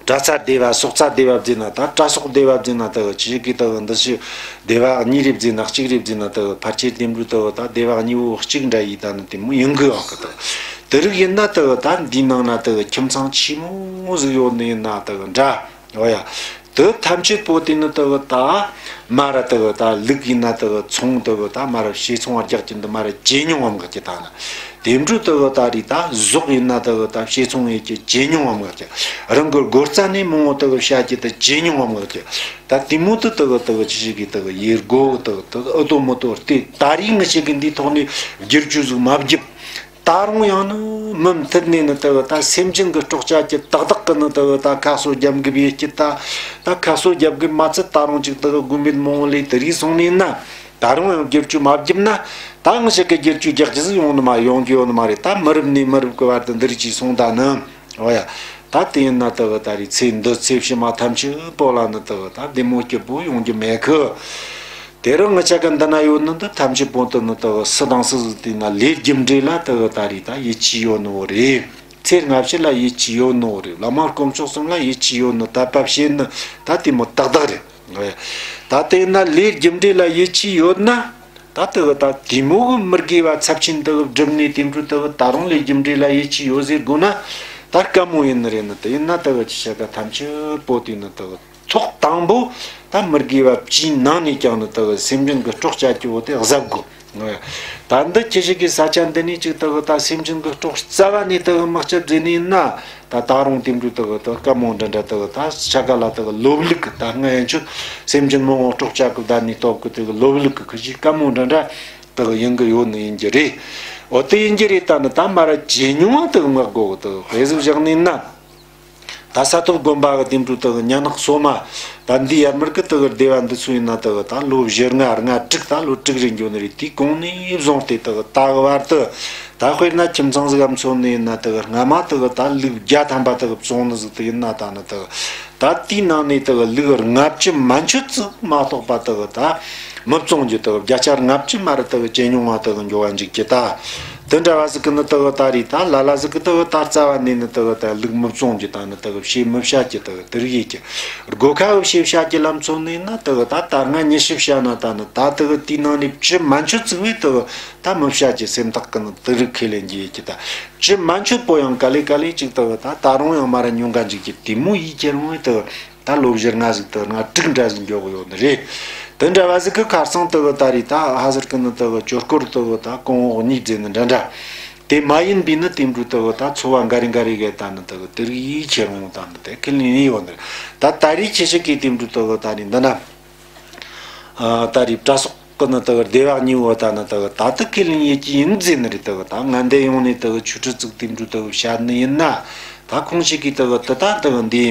གྲྭ་ཚང་སྡེ་བ་སོག་ཚང་སྡེ་བ་བརྩིས་ན་ད་གྲྭ་སོག་སྡེ་བ་བརྩིས་ན་དེ་གི་ཅི་ཞིག་གི་དེ་གི་འདི་ཞིག་སྡེ་བ་གཉིས་རེ་བརྩིས་ན་གཅིག་རེ་བརྩིས་ན་དེ་གི་ཕལ་ཆེར་དེ་འདྲ་དེ་གི་ད་སྡེ་བ་གཉིས་བོ་གཅིག་འདྲ་ཡིན་ད་ནི་དེ་མོ་ཡིན་གི་ཡོད་གི། དེ་གི་དེ་རིགས་ཡིན་ན་དེ་གི་ད་འདིའི་ནང་ན་དེ་གི་ཁྱིམ་ཚང་ཆེ་མོ་ཟིག་ཡོད་ནི་ཡིན་ན་དེ་གི་འདྲ། འོ་ཡ། དེ་ཐམས་ཅད་པོ་དེ་ནི་དེ་གི་ད་མ་ར་དེ་གི་ད་ལུག་ཡིན་ན་དེ་གི་ཚོང་དེ་གི་ད་མ་ར་བྱེ་ཚོང་བ་རྒྱག་གི་འདི་མ་ར་ཇེ་ཉུང་བ་མ་གི་ད་ནི། དེ་འདྲ་དེ་གི་ད་རེད་ད་ཟོག་ཡིན་ན་དེ་གི་ད་བྱེ་ཚོང་ཡེ་གི་ཇེ་ཉུང་བ་མ་གི། རང་གི་སྒོ་རྩ་ནས་མང་བོ་དེ་གི་བྱ་གི་ད་ཇེ་ཉུང་བ་མ་གི། ད་དེ་མོ་དེ་དེ་གི་དེ་གི་ཅི་ཞིག་གི་དེ་གི་ཡེ་སྒོ་དེ་གི་དེ་གི་ཨུ་ཏོ་མུ་ཏོ་སྟེ་ད་རེས་ང་ཞིག་གི་འདིའི་ཐོག་ནས་བསྒྱུར་བཅོས་ཟིག་མ་བརྒྱབ། ད་རུང་ཡང་ནི་མུ་མཐུད་ནས་ནི་དེ་གི་ད་སེམས་ཅན་གི་སྲོག་བཅད་ཀྱི་ཏག་ཏག་གི་ནི་དེ་གི་ད་ཁ་གསོ་རྒྱབ་འགི་བྱེད་ཀྱི་ད། ད་ཁ་གསོ་རྒྱབ་འགི་མ་ཚད་ད་རུང་ཅིག་དེ་གི་དགོས་མེད་མང་བོ་ལས་དེ་རིགས་སོང་ནས་ན། ད་རུང་ཡང་བསྒྱུར་བཅོས་མ་བརྒྱབ་ན། ད་ང་ཞིག་གི་བསྒྱུར་བཅོས་རྒྱག་རྒྱུ་ཟིག་ཡོང་ནི་མ་ཡོང་རྒྱུ་ཡོད་ནི་མ་རེད། ད་མི་རབས་ནས་མི་རབས་ཀྱི་བར་དུ་འདི་རིགས་ཅིག་སོང་ད་ནི། འོ་ཡ། ད་དེ་ཡིན་ན་དག་ད་རེས་ཚེ་འདི་ཚེ་ཕྱི་མ་ཐམས་ཅད་པོ་ལ་ནི་དག་ད་བདེ་མོ་སྐྱིད་པོ་ཡོང་རྒྱུ་མེད་གི། དེ་རིང་ང་ཅག་གི་འདི་ན་ཡོད་ནི་འདི་ཐམས་ཅད་པོ་དུ་ནི་དག་སུ་དང་སུ་ཟིག་དེ་ན་ལས་རྒྱུ་འབྲས་ལ་དག་ད་རེས་ད་ཡིད་ཆེས་ཡོད་ནི་བོ་རེད། ཚེ་སྔ་ཕྱི་ལ་ཡིད་ཆེས་ཡོད་ནི་བོ་རེད། བླ་མ་དཀོན་མཆོག་གསུམ་ལ་ཡིད་ཆེས་ཡོད་ནི་དད་པ་བྱེད་ནི་ད་དེ་མོ་ཏག་ཏག་རེད། ད་དེ་ན་ལས་རྒྱུ་འབྲས་ལ་ཡིད་ཆེས་ཡོད་ན། ད་དེ་གི་ད་དེ་མོ་གི་མི་དགེ་བ་ཚབས་ཆེན་དེ་གི་བསྒྲུབས་ནས་དེ་འཕྲོ་དེ་གི་ད་རུང་ལས་རྒྱུ་འབྲས་ལ་ཡིད་ཆེས་ཡོད་ཟེར་དགོས་ན། ད་དཀའ་མོ་ཡིན་ནི་རེད་ནི། དེ་ཡིན་ན་དེ་གི་ཅི་བྱ་ག་ཐམས་ཅད་པོ་དེ་ནི་དེ་གི་ཐོག་དང་པོ་ད་མི་དགེ་བ་བཅུའི་ནང་ནས་ཀྱང་ནི་དེ་གི་སེམས་ཅན་གི་སྲོག་བཅད་རྒྱུ་བོ་དེ་གཟབ་དགོས། ད་འདི་ཁྱེད་ཞིག་གིས་ས་ཆ་འདི་ནས་ཅིག་དེ་གི་ད་སེམས་ཅན་གི་སྲོག་རྩ་བ་ནས་དེ་གི་མི་གཅོད་ཟེར་ནི་ཡིན་ན། ད་ད་རུང་དེ་འདྲ་དག་ད་སྐར་མ་འདྲ་འདྲ་དག་ད་ཆ་ག་ལ་དག་ལོབས་ལུགས་ད་སྔ་ཡན་ཆོད་སེམས་ཅན་མང་བོ་སྲོག་བཅད་གི་ད་ནི་སྟོབས་གི་དག་ལོབས་ལུགས་གི་ཁུ་ཞིག་སྐར་མ་འདྲ་འདྲ་དག་ཡིན་གི་ཡོད་ནི་ཡིན་གྱི་རེད། འོ་དེ་ཡིན་གྱི་རེད། ད་ནི་ད་མ་ར་ཇེ་ཉུང་བ་དག་ངག་གོ་གི་དག་དཔེ་ཟིག་བཞག་ནི་ན། ད་ས་ཐོབ་དགོན་པ་གི་དེ་འདྲ་དག་ཉ་ནག་སོ་མ་ད་འདི་ཡར་མར་གི་དག་སྡེ་བ་འདི་ཚོ་ཡིན་ན་དག་ད་ལོ་བཞི་ལྔ་ལྔ་དྲུག་ད་ལོ་དྲུག་རེ་འགྱོ་ནི་རེད། དེའི་གོང་ནས་བཟུང་སྟེ་དག་ད་གི་བར་དུ། ད་དཔེར་ན་ཁྱིམ་ཚང་ཟིག་ག་མཚོན་ནི་ཡིན་ན་དེ་གི་སྔ་མ་དེ་གི་ད་ལུག་བརྒྱ་ཐམ་པ་དེ་གི་བཙོང་ནི་ཟིག་དེ་ཡིན་ན་ད་ནི་དེ་གི་ད་དེའི་ནང་ནས་དེ་གི་ལུག་ལྔ་བཅུ་མན་ཆད་ཙིག་མ་གཏོགས་པ་དེ་གི་ད་མི་བཙོང་རྒྱུ། དེ་གི་བརྒྱ་ཆ་ལྔ་བཅུ་མ་རེད། དེ་གི་ཇེ་ཉུང་བ་དེ་གི་འགྱོ་བ་འཇུག་རྒྱུ་ད། དེ་འདྲ་བ་ཟིག་གི་ནི་དེ་གི་ད་རེད། ད་ལ་ལ་ཟིག་གི་དེ་གི་ད་རྩ་བ་ནས་ནི་དེ་གི་ད་ལུག་མི་བཙོང་རྒྱུ་ད་ནི་དེ་གི་བྱེད་མི་བྱ་རྒྱུ། དེ་གི་དེ་རིགས་ཡེད་རྒྱུ། སྒོ་ཁ་གི་བྱེད་བྱ་རྒྱུ་ལ་མཚོན་ནི་ཡིན་ན་དེ་གི་ད་ད་སྔ་ཉི་ཤུ་བྱ་ན་ད་ནི་ད་དེ་གི་དེའི་ནང་ནས་བཅུ་མན་ཆད་ཙིག་བས་དེ་གི་ད་མི་བྱ་རྒྱུ་སེམས་ཐག་གི་ནི་དེ་རིགས་ཁས་ལེན་རྒྱུ་ཡོད་ཀྱི། ད་ཅི་མན་ཆད་པོ་ཡང་ག་ལེ་ག་ལེ་ཅིག་ད་ད་ད་རུང་ཡང་མ་ར་ཉུང་ག་འཇིག་གི་དེ་མོ་ཡིད་ཁྱེར་འོང་བས། ད་ད་ལོ་བཞི་ལྔ་ཟིག་ད་ལྔ་དྲུག་འདྲ་ཟིག་འགྱོ་གི་ཡོད་ནི་རེད། དེ་འདྲ་བ་ཟིག་གི་ཁར་སང་ད་ད་རེད། ད་ཧ་ཟེར་གི་ནི་ད་ཇོ་སྐོར་ད་ད་གོང་འོག་གཉིས་ཟེར་ནི་འདྲ་འདྲ། དེ་མ་ཡིན་པའི་ནི་དེ་འདྲ་ད་ད་འཚོ་བ་འགའ་རེ་འགའ་རེ་གི་ད་ནི་ད་དེ་རིགས་ཡིད་ཁྱེར་འོང་ད་ནི་དེ་ཁས་ལེན་ཡིན་ཡོད་ནི་རེད། ད་ད་རེས་ཁྱེད་ཞིག་གིས་དེ་འདྲ་ད་ད་རེད་འདི་ན། ཨ་ད་རེས་གྲྭ་ཚོགས་ཀྱི་ནི་དག་སྡེ་བ་གཉིས་པོ་ད་ནི་དག་ད་དུ་ཁས་ལེན་ཡེད་ཀྱི་ཡིན་ཟེར་ནི་རེད། དག་ད་ང་འདི་ཡོང་ནས་དག་ཆོས་ཁྲི་བཙུགས་དེ་འདྲ་དག་བཤད་ནི་ཡིན་ན། ད་ཁོང་ཞིག་གིས་དག་དུ་ད་དག་འདི་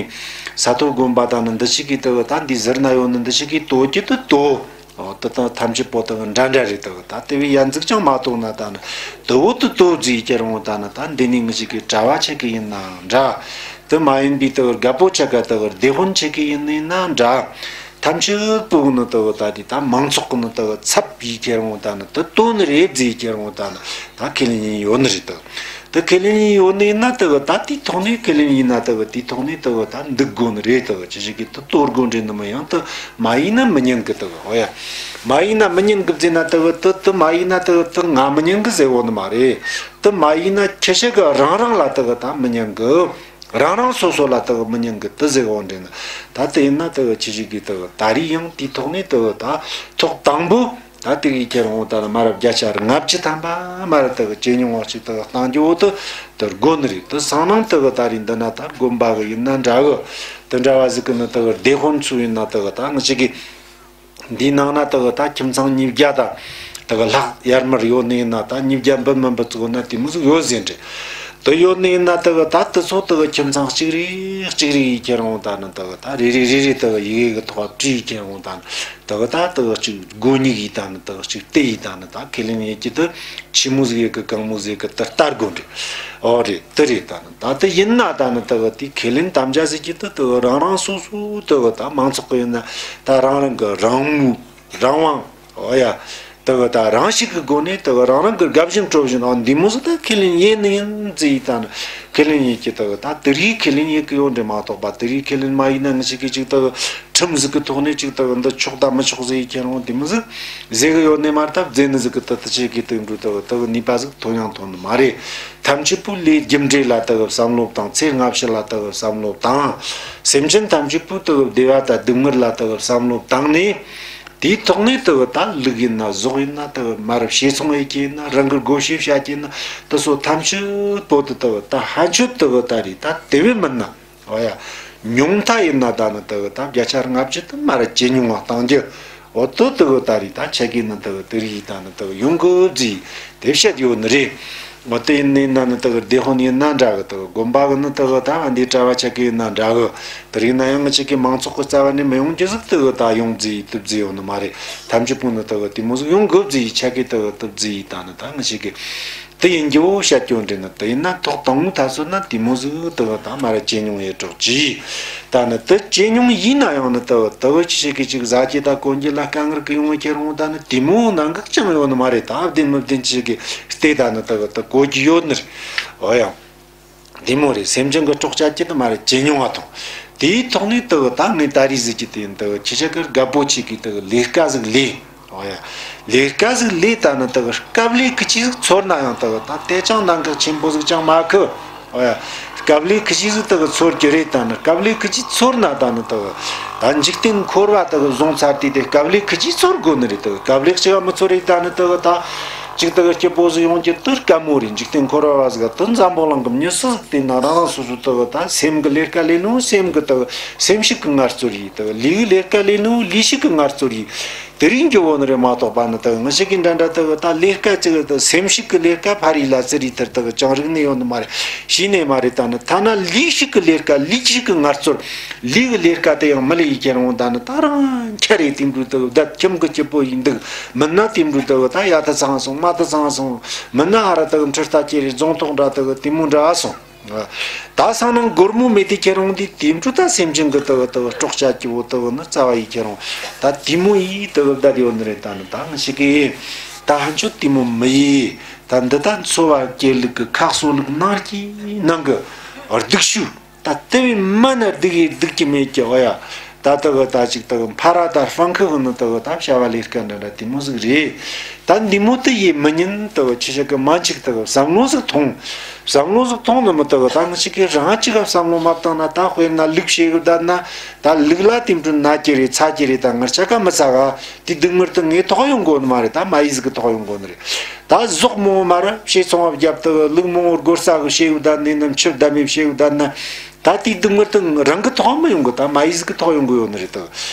ས་ཐོབ་དགོན་པ་ད་ནི་འདི་ཞིག་གིས་དག་ད་འདི་ཟུར་ན་ཡོད་ནི་འདི་ཞིག་གིས་དོ་རྒྱུ་དུ་དོ། ཨོ་དུ་ད་ཐམས་ཅད་པོ་དག་འདྲ་འདྲ་རེད། དག་ད་དེ་བས་ཡ་འཛུགས་ཀྱང་མ་གཏོགས་ན་ད་ནི་དུ་བོ་དུ་དོ་ཟེར་ཁྱེར་འོང་ད་ནི་ད་འདི་ནི་ངི་ཞིག་གི་གྲྭ་བ་ཆེ་གི་ཡིན་ནའང་འདྲ། དུ་མ་ཡིན་པའི་དག་རྒད་པོ་ཆེ་ག་དག་སྡེ་དཔོན་ཆེ་གི་ཡིན་ནི་ན་འདྲ། ཐམས་ཅད་པོ་ནི་དག་ད་དེ་ད་མང་ཚོགས་ཀྱི་ནི་དག་ཚབ་ཡིས་ཁྱེར་འོང་ད་ནི་དུ་དོ་ནི་རེད་ཟེར་ཁྱེར་འོང་ད་ནི་ད་ཁས་ལེན་ཡིན་ཡོད་ནི་རེད། དུ་དུ་ཁས་ལེན་ཡིན་ཡོད་ནི་ན་དག་ད་དེའི་ཐོག་ནས་ཁས་ལེན་ཡིན་ན་དག་དེའི་ཐོག་ནས་དག་ད་འདུག་དགོས་ནི་རེད། དག་ཅི་ཞིག་གིས་དུ་དོ་དགོས་འདྲེ་ནི་མི་ཡང་དུ་མ་ཡིན་ན་མི་ཉན་གི། དག་ཨོ་ཡ། མ་ཡིན་ན་མི་ཉན་གི་ཟེར་ན་དག་དུ་དུ་མ་ཡིན་ན་དག་དུ་ང་མི་ཉན་གི་ཟེར་འོ་ནི་མ་རེད། དུ་མ་ཡིན་ན་ཁྱི་ཞིག་གི་རང་རང་ལ་དག་ད་མི་ཉན་གི། རང་རང་སོ་སོ་ལ་དག་མི་ཉན་གི་དུ་ཟེར་འོང་འདྲེན་ན། ད་དེ་ཡིན་ན་དག་ཆི་ཞིག་གིས་དག་ད་རེས་ཡང་དེའི་ཐོག་ནས་དག་ད་ཐོག་དང་པོ་ད་དེ་གི་ཁྱེར་འོང་ད་ནི་མ་རབས་བརྒྱ་ཆ་ལྔ་བཅུ་ཐམ་པ་མ་ར་དག་ཇེ་ཉུང་བ་ཞིག་དག་བཏང་རྒྱུ་བོ་དུ་དུ་དགོས་ནི་རེད། དུ་སང་ནང་དག་ད་རེས་འདི་ན་ད་དགོན་པ་གི་ཡིན་ན་འདྲ་གི། དུ་འདྲ་བ་ཟིག་གི་ནི་དག་སྡེ་དཔོན་ཚོ་ཡིན་ན་དག་ད་ང་ཞིག་གི་འདིའི་ནང་ན་དག་ད་ཁྱིམ་ཚང་ཉིས་བརྒྱ་དང་དག་ལྷག་ཡར་མར་ཡོད་ནི་ཡིན་ན། ད་ཉིས་བརྒྱ་འབུམ་མིན་པ་ཙུག་ན་དེ་མོ་ཟིག་ཡོད་ཟེར་འདྲ། དུ་ཡོད་ནི་ཡིན་ན་དག་ད་དུ་ཚོ་དག་ཁྱིམ་ཚང་གཅིག་རེ་གཅིག་རེ་ཡིས་ཁྱེར་འོང་ད་ནི་དག་ད་རེ་རེ་རེ་རེ་དག་ཡི་གེ་གི་ཐོག་བྲིས་ཁྱེར་འོང་ད་ནི་དག་ད་དག་གཅིག་སྒོ་ཉིག་ཡིས་ད་ནི་དག་གཅིག་དེ་ཡིས་ད་ནི་ད་ཁས་ལེན་ཡེད་ཀྱི་དུ་ཆི་མོ་ཟིག་ཡེད་གི་གང་མོ་ཟིག་གི་དུ་ལྟ་དགོས་འདྲ། ཨོ་རེད། དེ་རེད། ད་ནི་ད་དེ་ཡིན་ན་ད་ནི་དེ་གི་དེ་ཁས་ལེན་དམ་བཅའ་ཟེར་གྱི་དེ་དེ་གི་རང་རང་སོ་སོ་དེ་གི་ད་མང་ཚོགས་གི་ཡིན་ན་ད་རང་རང་གི་རང་མོས་རང་དབང་། ཨོ་ཡ། དེ་གི་ད་རང་ཤུགས་ཀྱི་སྒོ་ནས་དེ་གི་རང་རང་གི་དགའ་བཞིན་སྤྲོ་བཞིན། ཨོ་འདི་མོ་ཟིག་ད་ཁས་ལེན་ཡེད་ནི་ཡིན་ཟེར་ཡི་ད་ནི་ཁས་ལེན་ཡེད་ཀྱི་དེ་གི་ད་དེ་རིགས་ཁས་ལེན་ཡེད་ཀྱི་ཡོད་འདྲ་མ་གཏོགས་པ། དེ་རིགས་ཁས་ལེན་མ་ཡེད་ན་ངི་ཞིག་གི་ཅིག་དེ་གི་ཁྲིམས་ཟིག་གི་ཐོག་ནས་ཅིག་དེ་གི་འདི་ཆོག་ད་མི་ཆོག་ཟེར་ཡི་ཁྱེར་འོང་དེ་མོ་ཟིག་ཟེར་གི་ཡོད་ནི་མ་རེད། ད་བཟླས་ནི་ཟིག་གི་དེ་དེ་ཆེ་གི་དེ་འགྲོ་དེ་གི་དེ་གི་ནུས་པ་ཟིག་ཐོན་ཡང་ཐོན་ནི་མ་རེད། ཐམས་ཅད་པོ་ལས་རྒྱུ་འབྲས་ལ་དག་བསམ་བློ་བཏང་། ཚེ་སྔ་ཕྱི་ལ་དག་བསམ་བློ་བཏང་། སེམས་ཅན་ཐམས་ཅད་པོ་དག་བདེ་བ་དང་སྡུག་བསྔལ་ལ་དག་བསམ་བློ་བཏང་ནས། དེའི་ཐོག་ནས་དག་ད་ལུག་ཡིན་ན་ཟོག་ཡིན་ན་དག་མ་རབས་བྱེ་ཚོང་ཡེད་ཀྱི་ཡིན་ན་རང་གི་སྒོ་ཕྱེ་བྱ་གྱི་ཡིན་ན་དེ་ཚོ་ཐམས་ཅད་པོ་དུ་དག་ད་ཕན་ཆོད་དག་ད་རེད། ད་དེ་བས་མིན་ན། ཨོ་ཡ། ཉུང་མཐའ་ཡིན་ན་ད་ནི་དག་ད་བརྒྱ་ཆ་ལྔ་བཅུ་དུ་མ་ར་ཇེ་ཉུང་བ་གཏང་རྒྱུ། འོ་དོ་དག་ད་རེད། ད་ཆ་གི་ནི་དག་དེ་རིགས་ད་ནི་དག་ཡོང་གི་བཟླས་དེ་བཤད་ཡོད་ནི་རེད། འོ་དེ་ཡིན་ནི་ན་ནི་དག་སྡེ་དཔོན་ཡིན་ན་འདྲ་གི། དག་དགོན་པ་གི་ནི་དག་ད་འདི་གྲྭ་བ་ཆ་གི་ཡིན་ན་འདྲ་གི། དེ་རིགས་ན་ཡང་ངི་ཆ་གི་མང་ཚོགས་གི་རྩ་བ་ནས་མི་ཡོང་རྒྱུ་ཟིག་དག་ད་ཡོང་བཟླས་དུ་བཟླས་ཡོད་ནི་མ་རེད། ཐམས་ཅད་པོ་ནི་དག་དེ་མོ་ཟིག་ཡོང་གི་བཟླས་ཆ་གི་དག་དུ་བཟླས་ད་ནི་ད་ངི་ཆ་གི། དེ་ཡིན་རྒྱུ་བཤད་རྒྱུ་འདྲ་ནི་དེ་ཡིན་ན། ཐོག་དང་པོ་ཐ་ཚོད་ན་དེ་མོ་ཟིག་དེ་གི་ད་མ་ར་ཇེ་ཉུང་ཡེ་གྲོགས་ཀྱི། ད་ནི་དེ་ཇེ་ཉུང་ཡིན་ན་ཡང་ནི་དེ་གི་དེ་གི་ཅི་ཞིག་གི་ཅིག་ཟ་རྒྱུ་ད་གོན་རྒྱུ་ལ་དཀའ་ངལ་གི་ཡོང་བའི་ཁྱེར་འོང་ད་ནི་དེ་མོ་ནང་གི་ཅང་ཡོད་ནི་མ་རེད། ད་བདེན་མི་བདེན་ཅི་ཞིག་གི་སྟེ་ད་ནི་དེ་གི་དེ་གོ་རྒྱུ་ཡོད་ནི་རེད། འོ་ཡང་། དེ་མོ་རེད། སེམས་ཅན་གྱི་སྲོག་བཅད་རྒྱུ་དེ་མ་རེད་ཇེ་ཉུང་བ་དང་། དེའི་ཐོག་ནས་དེ་གི་ད་ངས་ད་རེས་ཟེར་རྒྱུ་དེ་ཡིན། དེ་གི་ཁྱེད་ཅག་གི་རྒད་པོ་ཅིག་གིས་དེ་གི་ལས་ཀ་ཟིག་ལས། འོ་ཡ། ལས་ཀ་ཟིག་ལས་ད་ནི་དེ་གི་སྐབས་ལས་ཁི་ཅིག་ཟིག་ཚོར་ན་ཡང་དེ་གི་ད་དེ་ཅང་གནད་འགག་ཆེན་པོ་ཟིག་ཅང་མ་ཁུ། འོ་ཡ། སྐབས་ལས་ཁི་ཅིག་ཟིག་དེ་གི་ཚོར་རྒྱུ་རེད། ད་ནི་སྐབས་ལས་ཁི་ཅིག་ཚོར་ན་ད་ནི་དེ་གི་ད་འཇིག་རྟེན་འཁོར་བ་དེ་གི་བཟུང་ཚར་དུས་དེ་སྐབས་ལས་ཁི་ཅིག་ཚོར་དགོས་ནི་རེད། དེ་གི་སྐབས་ལས་ཅི་ག་མི་ཚོར་རེད། ད་ནི་དེ་གི་ད་ཅིག་དེ་གི་སྐྱིད་པོ་ཟིག་ཡོང་རྒྱུ་དེ་དཀའ་མོ་རེད། འཇིག་རྟེན་འཁོར་བ་བ་ཟིག་དེ་འཛམ་བུ་གླིང་གི་མྱི་སུ་ཟིག་བལྟས་ན་རང་རང་སོ་སོ་དེ་གི་ད་སེམས་གི་ལས་ཀ་ལས་ནོ་སེམས་གི་དེ་གི་སེམས་ཤུགས་གི་ངལ་རྩོལ་ཡིན། དེ་གི་ལུས་གི་ལས་ཀ་ལས་ནོ་ལུས་ཤུགས་གི་ངལ་རྩོལ་ཡིན། དེ་རིང་འགྱོ་བོ་ནི་རེད་མ་གཏོགས་པ་ནི་དེ་ངི་ཞིག་གི་འདྲ་འདྲ་དེ་ད་ལས་ཀ་ཅིག་དེ་སེམས་ཤུགས་ཀྱི་ལས་ཀ་ཕ་རི་ལ་ཙི་རི་ཐར་དེ་ཅང་རིག་ནི་ཡོད་ནི་མ་རེད། ཤེས་ནི་མ་རེད། ད་ནི་ཐ་ན་ལུས་ཤུགས་ཀྱི་ལས་ཀ་ལུས་ཤུགས་ཀྱི་ངལ་རྩོལ་ལུས་ཀྱི་ལས་ཀ་དེ་ཡང་མི་ལས་ཡི་ཁྱེར་འོང་ད་ནི་ད་རང་ཁྱེར་རེ་དེ་འགྲུལ་དེ་བསྡད་ཁྱིམ་གྱི་སྐྱིད་པོ་ཡིན་འདུག་མིན་ན་དེ་འགྲུལ་དེ་ད་ཡ་ད་ཚང་སོང་མ་ད་ཚང་སོང་མིན་ན་ཧ་ར་དེ་འཕྲུལ་ལྟ་ཁྱེར་རེ་རྫོང་ཐོག་འདྲ་དེ་དེ་མོ་འདྲ་སོང་། ད་སང་ནང་སྒོར་མོ་མེད་དེ་ཁྱེར་འོང་དེ་དེ་འཕྲུལ་ད་སེམས་ཅན་གི་དེ་གི་དེ་གི་སྲོག་བཅད་རྒྱུ་བོ་དེ་གི་ནི་རྩ་བ་ཡི་ཁྱེར་འོང་། ད་དེ་མོ་ཡི་དེ་གི་བསྡད་ཡོད་ནི་རེད། ད་ནི་ད་ང་ཞིག་གི་ད་ཧན་ཆོད་དེ་མོ་མི་ཡི་ད་འདི་ད་འཚོ་བ་སྐྱེལ་ལུགས་གི་ཁ་གསོ་ལུགས་ནང་གི་ནང་གི་སྡུག་ཤོས་ད་དེ་བས་མ་ན་སྡུག་ཡི་སྡུག་གི་མེད་ཀྱི། འོ་ཡ། ད་དེ་གི་ད་ཅིག་དེ་གི་ཕ་ར་ད་ཧྥང་ཁི་གི་ནི་དེ་གི་ད་བྱ་བ་ལས་ཀ་འདྲ་འདྲ་དེ་མོ་ཟིག་རེད། ད་འདི་མོ་དེ་ཡི་མི་ཉན་དེ་གི་ཁྱེད་ཅག་གི་མ་འཆིག་དེ་གི་བསམ་བློ་ཟིག་ཐོངས། བསམ་བློ་ཟིག་ཐོངས་ནི་མི་དེ་གི་ད་ང་ཅག་གི་རང་ཅིག་ག་བསམ་བློ་མ་བཏང་ན་ད་དཔེར་ན་ལུག་བཤས་གི་བསྡད་ན་ད་ལུག་ལ་དེ་འཕྲུལ་ན་གི་རེད་ཚ་གི་རེད། ད་ང་ཅག་ག་མི་ཚ་ག་དེ་སྡུག་བསྔལ་དེ་ངའི་ཐོག་ཡོང་དགོས་ནི་མ་རེད། ད་མ་ཡི་ཟིག་གི་ཐོག་ཡོང་དགོས་ནི་རེད། ད་ཟོག་མོ་མ་ར་བཤས་ཚོང་བ་བརྒྱབ་དེ་གི་ལུག་མོ་སྒོར་ས་གི་བཤས་གི་བསྡད་ནི་ནམ་ཆུ་བསྡད་མི་བཤས་གི་བསྡད་ན། ད་དེའི་སྡུག་བསྔལ་དེ་རང་གི་ཐོག་མི་ཡོང་གི། ད་མ་ཡིག་གི་ཐོག་ཡོང་གི་ཡོད་ནི་རེད་དོ།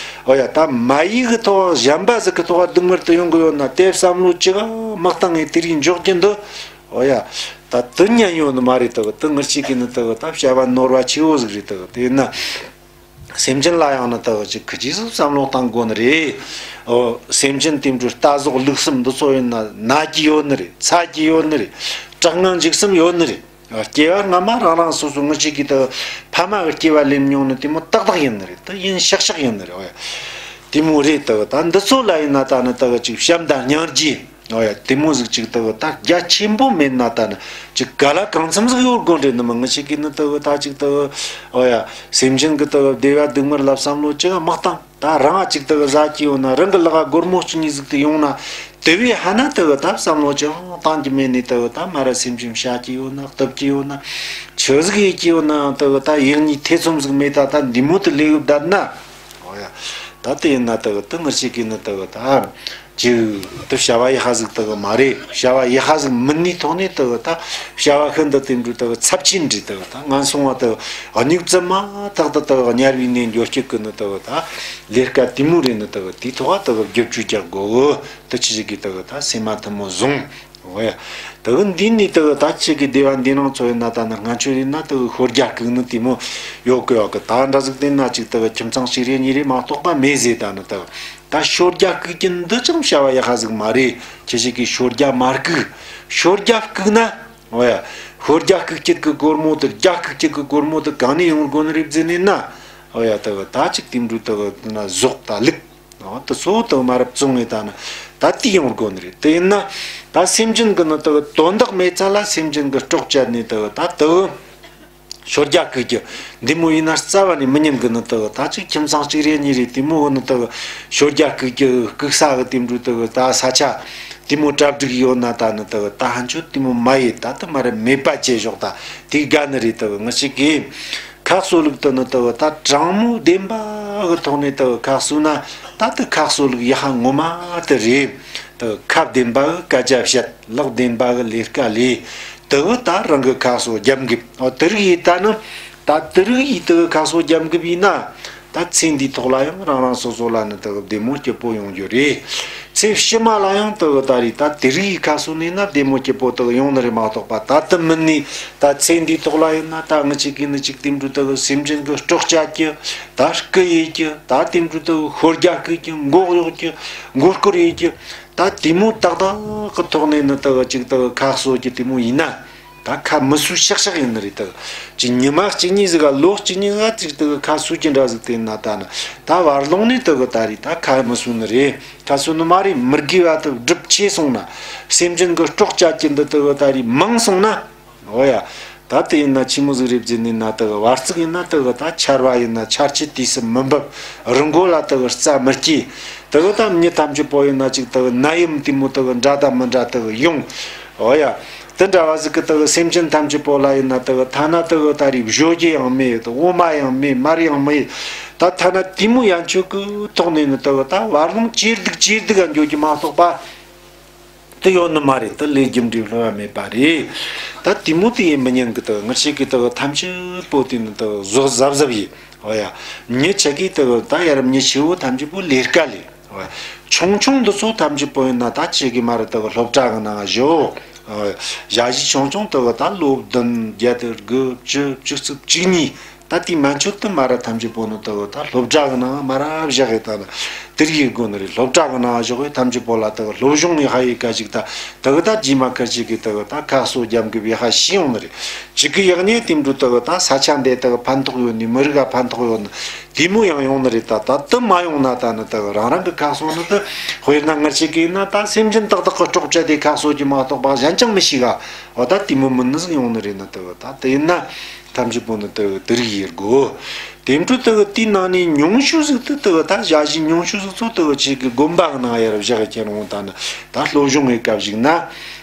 ཨོ་ཡ། ད་མ་ཡིག་གི་ཐོག་གཞན་པ་ཟིག་གི་ཐོག་སྡུག་བསྔལ་དེ་ཡོང་གི་ཡོད་ན་དེ་བསམ་བློ་ཅི་ག་མི་བཏང་ངས་དེ་རིགས་འཇོག་རྒྱུ་འདི། ཨོ་ཡ། ད་དེ་ཉན་ཡོད་ནི་མ་རེད་དོ། དེ་ངར་ཅིག་གི་ནི་དེ་ད་བྱ་བ་ནོར་བ་ཆེ་བོ་ཟིག་རེད་དོ། དེ་ཡིན་ན་སེམས་ཅན་ལ་ཡང་ནི་དེ་ཅིག་གི་ཅིག་ཟིག་བསམ་བློ་བཏང་དགོས་ནི་རེད། ཨོ། སེམས་ཅན་དེ་འདྲ་རྟ་ཟོག་ལུག་གསུམ་འདི་ཚོ་ཡིན་ན་ན་གི་ཡོད་ནི་རེད། ཚ་གི་ཡོད་ནི་རེད། སྐྲག་དངངས་འཇིགས་གསུམ་ཡོད་ནི་རེད། སྐྱེ་བ་སྔ་མ་རང་རང་སོ་སོ་ངི་ཅིག་གིས་དེ་ཕ་མ་གི་སྐྱེ་བ་ལེན་མྱོང་ནི་དེ་མོ་ཏག་ཏག་ཡིན་ནི་རེད། དེ་ཡིན་ཤག་ཤག་ཡིན་ནི་རེད། ཨོ་ཡ། དེ་མོ་རེད། དེ་ད་འདི་ཚོ་ལ་ཡིན་ན་ད་ནི་དེ་ཅིག་བྱམས་དང་སྙིང་རྗེ། ཨོ་ཡ། དེ་མོ་ཟིག་ཅིག་དེ་ད་རྒྱ་ཆེན་པོ་མེད་ན་ད་ནི་ཅིག་ག་ལ་གང་འཚམ་ཟིག་ཡོད་དགོས་རེད། ནི་མི་ངི་ཅིག་གིས་ནི་དེ་ད་ཅིག་དེ། ཨོ་ཡ། སེམས་ཅན་གི་དེ་བདེ་བ་སྡུག་བསྔལ་ལ་བསམ་བློ་ཅི་ག་མི་བཏང་། ད་རང་ཅིག་དེ་གི་ཟ་གི་ཡོད་ན་རང་གི་ལག་ག་སྒོར་མོ་བཅུ་གཉིས་ཟིག་དེ་ཡོང་ན་དེ་བས་ཧ་ན་དེ་གི་ད་བསམ་བློ་ཅང་བཏང་གི་མེད་ནི་དེ་གི་ད་མ་ར་སེམས་ཅན་བཤའ་གི་ཡོད་ན་གཏུབ་གི་ཡོད་ན་ཆི་ཟིག་ཡེད་གི་ཡོད་ན་ཡང་དེ་གི་ད་ཡག་ཉེས་ཐེ་ཚོམ་ཟིག་མེད། ད་ད་འདི་མོ་དེ་ལས་གི་བསྡད་ན། ཨོ་ཡ། ད་དེ་ཡིན་ན་དེ་གི་དེ་ངར་ཅིག་གིས་ནི་དེ་གི་ད། ཅིག་དེ་བྱ་བ་ཡག་པ་ཟིག་དེ་གི་མ་རེད། བྱ་བ་ཡག་པ་ཟིག་མིན་ནི་ཐོག་ནས་དེ་གི་ད་བྱ་བ་ཤིན་ཏུ་དེ་འདྲ་དེ་གི་ཚབས་ཆེན་འདྲ་དེ་གི་ད་ངན་སོང་བ་དེ་གི་སྙིགས་རྫི་མ་ཐག་ཏུ་དེ་གི་དམྱལ་བའི་གནས་འགྱོ་རྒྱུ་གི་ནི་དེ་གི་ད་ལས་ཀ་དེ་མོ་རེད། ནི་དེ་གི་དེའི་ཐོག་དེ་གི་བསྒྱུར་བཅོས་རྒྱག་དགོས། དེ་ཆི་ཟིག་གིས་དེ་གི་ད་སེམས་མ་ཐུན་མོང་བཟུང་། འོ་ཡ། དེ་གི་འདི་ནི་དེ་གི་ད་ཆི་གི་སྡེ་བ་འདི་ནང་ཚོ་ཡིན་ན་ད་ནི་སྔ་ཆོས་ཡིན་ན་དེ་གི་ཤོ་རྒྱག་གི་ནི་དེ་མོ་ཡོད་གི་ཡོད་གི། ད་འདྲ་ཟིག་དེ་ན་ཅིག་དེ་གི་ཁྱིམ་ཚང་གཅིག་རེ་གཉིས་རེ་མ་གཏོགས་པ་མེད་ཟེར། ད་ནི་དེ་གི་ད་ཤོ་རྒྱག་གི་རྒྱུ་འདི་ཅང་བྱ་བ་ཡག་པ་ཟིག་མ་རེད། ཁྱེད་ཅག་གིས་ཤོ་རྒྱག་མ་རྒྱག་ཤོ་རྒྱག་རྒྱག་ན། འོ་ཡ། ཤོ་རྒྱག་རྒྱག་རྒྱུ་གི་སྒོར་མོ་དེ་རྒྱག་རྒྱག་རྒྱུ་གི་སྒོར་མོ་དེ་གང་ནས་ཡོང་དགོས་ནི་རེད་ཟེར་ནས་ན། འོ་ཡ། དེ་གི་ད་ཅིག་དེ་འདྲ་དེ་གི་ན་ཟོག་ད་ལུག་འོ་དེ་ཚོ་དེ་གི་མ་རབས་བཙོང་ངེ་ད་ནི་ད་དེ་ཡོང་དགོས་ནི་རེད། དེ་ཡིན་ན་ད་སེམས་ཅན་གི་ནི་དེ་གི་དོན་དག་མེད་ཚ་ལ་སེམས་ཅན་གི་སྲོག་བཅད་ནས་དེ་གི་ད་དེ་གི་ཤོ་རྒྱག་གི་རྒྱུ་འདི་མོ་ཡིན་ན་རྩ་བ་ནས་མི་ཉན་གི། ནི་དེ་གི་ད་ཅིག་ཁྱིམ་ཚང་གཅིག་རེ་གཉིས་རེ་དེ་མོ་གི་ནི་དེ་གི་ཤོ་རྒྱག་གི་རྒྱུ་སྐུག་ས་གི་དེ་འདྲ་དེ་གི་ད་ས་ཆ་དེ་མོ་གྲ་སྒྲིག་ཡོད་ན་ད་ནི་དེ་གི་ད་ཧན་ཆོད་དེ་མོ་མ་ཡེད། ད་དེ་མ་རབས་མེད་པ་བྱས་ཞོག་ད་དེ་དགའ་ནི་རེད། དེ་གི་ངི་ཅག་གིས་ཁ་གསོ་ལུགས་དེ་ནི་དེ་གི་ད་དྲང་མོ་བདེན་པ་གི་ཐོག་ནས་དེ་གི་ཁ་གསོ་ན་ད་དེ་ཁ་གསོ་ལུགས་ཡག་པ་ངོ་མ་དེ་རེད། དེ་གི་ཁ་བདེན་པ་གི་སྐད་ཆ་བཤད། ལག་བདེན་པ་གི་ལས་ཀ་ལས། དེ་གི་ད་རང་གི་ཁ་གསོ་རྒྱབ་འགེབས། ཨོ་དེ་རིགས་ཡིན་ད་ནི། ད་དེ་རིགས་ཡིན་དེ་གི་ཁ་གསོ་རྒྱབ་འགེབས་ཡིན་ན། ད་ཚེ་འདིའི་ཐོག་ལ་ཡང་རང་རང་སོ་སོ་ལ་ནི་དེ་གི་བདེ་མོ་སྐྱིད་པོ་ཡོང་རྒྱུ་རེད། ཚེ་ཕྱི་མ་ལ་ཡང་དེ་གི་ད་རེད། ད་དེ་རིགས་ཡིན་ཁ་གསོ་ནས་ན་བདེ་མོ་སྐྱིད་པོ་དེ་གི་ཡོང་ནི་རེད་མ་གཏོགས་པ། ད་དེ་མིན་ནི་ད་ཚེ་འདིའི་ཐོག་ལ་ཡིན་ན་ད་ངི་ཅག་གིས་ནི་ཅིག་དེ་འདྲ་དེ་གི་སེམས་ཅན་གི་སྲོག་བཅད་རྒྱུ། ད་རྐུ་ཡེད་རྒྱུ། ད་དེ་འདྲ་དེ་གི་ཤོ་རྒྱག་རྐུ་རྒྱུ། མགོ་གཡོག་རྒྱུ། མགོ་སྐོར་ཡེད་རྒྱུ། ད་དེ་མོ་ཏག་ཏག་གི་ཐོག་ནས་ནི་དག་ཅིག་དག་ཁ་གསོ་རྒྱུ་དེ་མོ་ཡིན་ན། ད་ཁ་མི་གསོ་ཤག་ཤག་ཡིན་ནི་རེད་དག་ཅིག་ཉི་མ་གཅིག་གཉིས་ཟིག་ག་ལོ་གཅིག་གཉིས་ཟིག་ག་ཅིག་དག་ཁ་གསོ་རྒྱུ་འདྲ་ཟིག་དེ་ན་ད་ནི་ད་བར་ལོང་ནས་དག་ད་རེད། ད་ཁ་མི་གསོ་ནི་རེད། ཁ་གསོ་ནི་མ་རེད། མི་དགེ་བ་དག་སྒྲུབ་ཆེ་སོང་ན། སེམས་ཅན་གི་སྲོག་བཅད་རྒྱུ་འདི་དག་ད་རེད་མང་སོང་ན། འོ་ཡ། ད་དེ་ཡིན་ན་ཆི་མོ་ཟིག་རེད་ཟེར་ནས་ན་དག་བར་ཙིག་ཡིན་ན་དག་ད་ཆར་བ་ཡིན་ན་ཆར་ཆུ་དུས་སུ་མི་འབབ། རི་མགོ་ལ་དག་རྩྭ་མི་སྐྱེ། དག་ད་མྱི་ཐམས་ཅད་པོ་ཡིན་ན་ཅིག་དག་ནད་ཡམས་དེ་མོ་དག་འདྲ་དང་མི་འདྲ་དག་ཡོང་། འོ་ཡ། དེ་འདྲ་བ་ཟིག་གི་དག་སེམས་ཅན་ཐམས་ཅད་པོ་ལ་ཡིན་ན་དག་ཐ་ན་དག་ད་རེད་བཞོ་རྒྱུ་ཡང་མེད། དག་འོ་མ་ཡང་མེད། མར་ཡང་མེད། ད་ཐ་ན་དེ་མོ་ཡན་ཆོད་གི་ཐོག་ནས་ནི་དག་ད་བར་ལོང་ཇེ་སྡུག་ཇེ་སྡུག་ག་འགྱོ་རྒྱུ་མ་གཏོགས་པ། དེ་ཡོད་ནི་མ་རེད། དེ་ལས་རྒྱུ་འབྲས་སླུ་བ་མེད་པ་རེད། ད་དེ་མོ་དེ་ཡིན་མི་ཉན་གི། དག་ངེད་ཅག་གི་དག་ཐམས་ཅད་པོ་དེ་ནི་དག་བཟོ་གཟབ་གཟབ་ཡིན། འོ་ཡ། མྱི་ཆ་གི་དག་ད་ཡར་མྱི་ཆེ་བོ་ཐམས་ཅད་པོ་ལས་ཀ་ལས། འོ་ཡ། ཆུང་ཆུང་འདི་ཚོ་ཐམས་ཅད་པོ་ཡིན་ན་ད་ཅིག་གི་མ་རེད། དག་སློབ་གྲྭ་གི་ནང་བཞུགས། འོ་ཡ། ཞ་ཞི་ཆུང་ཆུང་དག་ད་ལོ་བདུན་བརྒྱད་དགུ་བཅུ་བཅུ་གཅིག་བཅུ་གཉིས། ད་དེའི་མན་ཆད་དུ་མ་ར་ཐམས་ཅད་པོ་ནི་དག་ད་སློབ་གྲྭ་གི་ནང་མ་ར་བཞག་གི་ད་ནི་དེར་ཡེ་དགོས་ནི་རེད། སློབ་གྲྭ་གི་ནང་བཞག་གི་ཐམས་ཅད་པོ་ལ་དག་སློབ་སྦྱོང་ཡེ་ཧ་ཡེ་ཀ་ཅིག་ད་དག་ད་རྗེས་མ་ཁར་ཅིག་གི་དག་ད་ཁ་གསོ་རྒྱབ་འགེབས་ཡེ་ཧ་ཤེས་ཡོང་ནི་རེད། གཅིག་གི་ཡག་ཉེས་དེ་འདྲ་དག་ད་ས་ཆ་འདི་དག་ཕན་ཐོགས་ཡོད་ནི་མི་རིགས་ག་ཕན་ཐོགས་ཡོད་ནི་དེ་མོ་ཡང་ཡོང་ནི་རེད། ད་ད་དུ་མ་ཡོང་ན་ད་ནི་དག་རང་རང་གི་ཁ་གསོ་ནི་དུ་དཔེར་ན་ངར་ཅིག་གི་ཡིན་ན་ད་སེམས་ཅན་ཏག་ཏག་གི་སྲོག་བཅད་དེ་ཁ་གསོ་རྒྱུ་མ་གཏོགས་པ་གཞན་ཅང་མི་ཤེས་ག་འོ་ད་དེ་མོ་མིན་ནི་ཟིག་ཡོང་ནི་རེད། ནི་དག་ད་དེ་ཡིན་ན། ཐམས་ཅད་པོ་ནི་དེ་དེ་རིགས་ཡེ་དགོས། དེ་འཕྲོ་དེ་དེའི་ནང་ནས་ཉུང་ཤོས་ཟིག་དེ་དེ་ད་ཞ་ཞི་ཉུང་ཤོས་ཟིག་ཚོ་དེ་ཆེ་གི་དགོན་པ་གི་ནང་ཡར་བཞག་ཁྱེར་འོང་ད་ནི་ད་སློབ་སྦྱོང་གི་སྐབས་ཤིག་ན།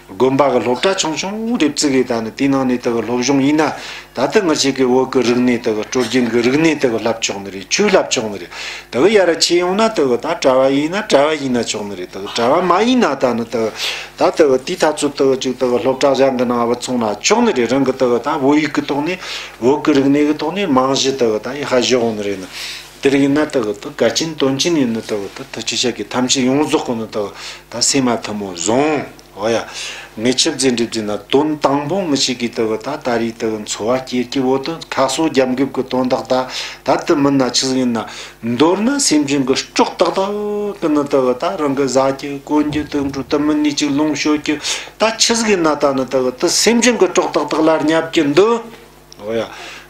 དགོན་པ་གི་སློབ་གྲྭ་ཆུང་ཆུང་རེ་བརྩི་གི་ད་ནི་དེའི་ནང་ནས་དེ་སློབ་སྦྱོང་ཡིན་ན་ད་དེ་ང་ཆེ་གི་བོད་གི་རིག་གནས་དེ་སྲོལ་རྒྱུན་གི་རིག་གནས་དེ་བསླབ་ཆོག་ནི་རེད། ཆོས་བསླབ་ཆོག་ནི་རེད། དེ་ཡར་ཆེ་ཡོང་ན་དེ་ད་གྲྭ་བ་ཡིན་ན་གྲྭ་བ་ཡིན་ན་ཆོག་ནི་རེད། དེ་གྲྭ་བ་མ་ཡིན་ན་ད་ནི་དེ། ད་ལྟ་བུ་དེའི་ཐ་ཚོད་ལྟ་བུ་ཅིག་ལྟ་བུ་སློབ་གྲྭ་གཞན་གྱི་ནང་བུད་སོང་ན་ཆོག་ནི་རེད། རང་གི་ལྟ་བུ་ད་བོད་ཡིག་གི་ཐོག་ནས་བོད་ཀྱི་རིག་གནས་ཀྱི་ཐོག་ནས་རྨང་གཞི་ལྟ་བུ་ད་ཡི་ཧ་བཞག་ཡོང་ནི་རེད། ནི་དེ་རིགས་ཡིན་ན་ལྟ་བུ་ད་གལ་ཆེན་དོན་ཆེན་ཡིན་ནི་ལྟ་བུ་ད་ཐུགས་ཆེ་ཆ་གི་ཐམས་ཅད་ཡོངས་རྫོགས་ཀྱི་ནི་ལྟ་བུ་ད་སེམས་མ་ཐུན་མོང་བཟུང་། འོ་ཡ། ངས་ཆི་ཟིག་འདྲི་ཟེར་ན་དོན་དང་པོ་ངེད་ཅག་གི་ལྟ་བུ་ད་ད་རེས་ལྟ་བུ་འཚོ་བ་སྐྱེལ་གྱི་བོ་དོན་ཁ་གསོ་རྒྱབ་འགེབས་ཀྱི་དོན་དག་ད་ད་དུ་མིན་ན་ཆི་ཟིག་ཡིན་ན། མདོར་ན་སེམས་ཅན་གྱི་སྲོག་ཏག་ཏག་གི་ནི་དག་ད་རང་གི་ཟ་རྒྱུ་གོན་རྒྱུ་དེ་འདྲ་དུ་མི་ནི་ཅིག་ལོངས་སྤྱོད་རྒྱུ་ད་ཆི་ཟིག་ཡིན་ན་ད་ནི་དག་དེ་སེམས་ཅན་གྱི་སྲོག་ཏག་ཏག་ལ་བརྙས་རྒྱུ་འདི། འོ་ཡ།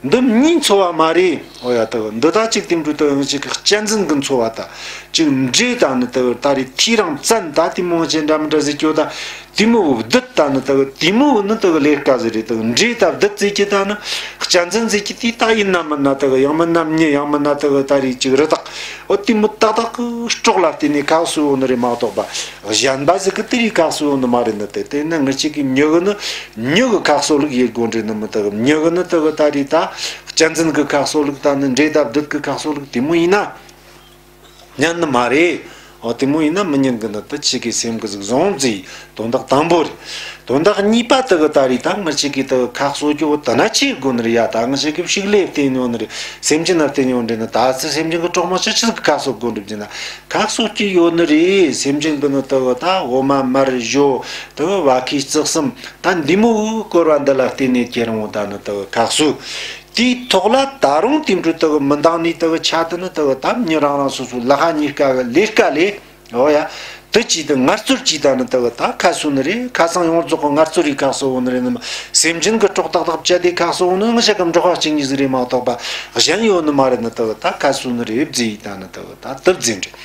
འདི་མིའི་འཚོ་བ་མ་རེད། འོ་ཡ། དག་འདི་ད་ཅིག་དེ་འདྲ་དུ་ཡང་ཅིག་གཅན་གཟན་གྱི་འཚོ་བ་ད་ཅིག་འདྲེ་ད་ནི་དག་ད་རེད་ཐེའུ་རང་བཙན་ད་དེ་མོ་ཅན་འདྲ་མི་འདྲ་ཟིག་སྐྱོ་ད། དེ་མོ་བདུད་ད་ནི་དག་དེ་མོ་ནི་དག་ལས་ཀ་ཟིག་རེད། དག་འདྲེ་ད་བདུད་ཟེར་གྱི་ད་ནི་གཅན་གཟན་ཟེར་གྱི་དེ་ད་ཡིན་ན་མིན་ན་དག་ཡང་མིན་ན་མྱི་ཡང་མིན་ན་དག་ད་རེད་ཅིག་རི་དྭགས་འོ་དེ་མོ་ཏག་ཏག་གི་སྲོག་ལ་བརྟེན་ནས་ཁ་གསོ་ཡོང་ནི་རེད་མ་གཏོགས་པ་གཞན་པ་ཟིག་གི་དེ་རིགས་ཁ་གསོ་ཡོང་ནི་མ་རེད། ནི་དེ་དེ་ནི་ངེད་ཅག་གི་མྱི་གི་ནི་མྱི་གི་ཁ་གསོ་ལུགས་ཡེད་དགོས་འདྲེ་ནི་མི་དག་མྱི་གི་ནི་དག་ད་རེད་ད་གཅན་གཟན་གི་ཁ་གསོ་ལུགས་ད་ནི་འདྲེ་ད་བདུད་གི་ཁ་གསོ་ལུགས་དེ་མོ་ཡིན་ན། ཉན་ནི་མ་རེད། འོ་དེ་མོ་ཡིན་ན་མི་ཉན་གི་ནི་དུ་ཆེ་གི་སེམས་གི་ཟིག་བཟུང་ཟིག་དོན་དག་དང་པོ་རེད། དོན་དག་གཉིས་པ་དུ་གི་ད་རེད་ད་ངར་ཆེ་གི་དུ་ཁ་གསོ་རྒྱུ་བོ་དུ་ན་ཆེ་དགོས་ནི་རེད་ཡ། ད་ངར་ཆེ་གི་ཕྱུགས་ལས་བརྟེན་ཡོད་ནི་རེད། སེམས་ཅན་ན་བརྟེན་ཡོད་འདྲེ་ནི་ད་ཚེ་སེམས་ཅན་གི་གྲོགས་མོ་ཆེ་ཆེ་གི་ཁ་གསོ་དགོས་འགྲུབ་ཀྱི་ན་ཁ་གསོ་རྒྱུ་ཡོད་ནི་རེད། སེམས་ཅན་གི་ནི་དུ་གི་ད་འོ་མ་མར་ཞོ་དུ་གི་བ་ཁའི་རྩི་གསུམ་ད་འདི་མོ་གི་སྐོར་བ་འདི་ལ་བརྟེན་ནས་ཁྱེར་འོང་ད་ནི་དུ་གི་ཁ་གསོ། དེའི་ཐོག་ལ་ད་རུང་དེ་འདྲ་དག་མི་འདང་ནི་དག་ཆ་དེ་ནི་དག་ད་མྱི་རང་རང་སོ་སོའི་ལ་ཁ་གཉིས་ཀ་གི་ལས་ཀ་ལས། འོ་ཡ། དུ་ཅིག་དུ་ངལ་རྩོལ་ཅིག་ད་ནི་དག་ད་ཁ་གསོ་ནི་རེད། ཁ་སང་ཡོངས་རྫོགས་ཀྱི་ངལ་རྩོལ་རེད། ཁ་གསོ་བོ་ནི་རེད། ནི་མ་སེམས་ཅན་གྱི་སྲོག་ཏག་ཏག་བཅད་དེ་ཁ་གསོ་བོ་ནི་ང་ཞིག་གི་འབྲོག་པ་གཅིག་གཉིས་ཟིག་རེད་མ་གཏོགས་པ་གཞན་ཡོད་ནི་མ་རེད། ནི་དག་ད་ཁ་གསོ་ནི་རེད་བཟླས་ཡིན་ད་ནི་དག་ད་དུ་བཟླས་འདྲ།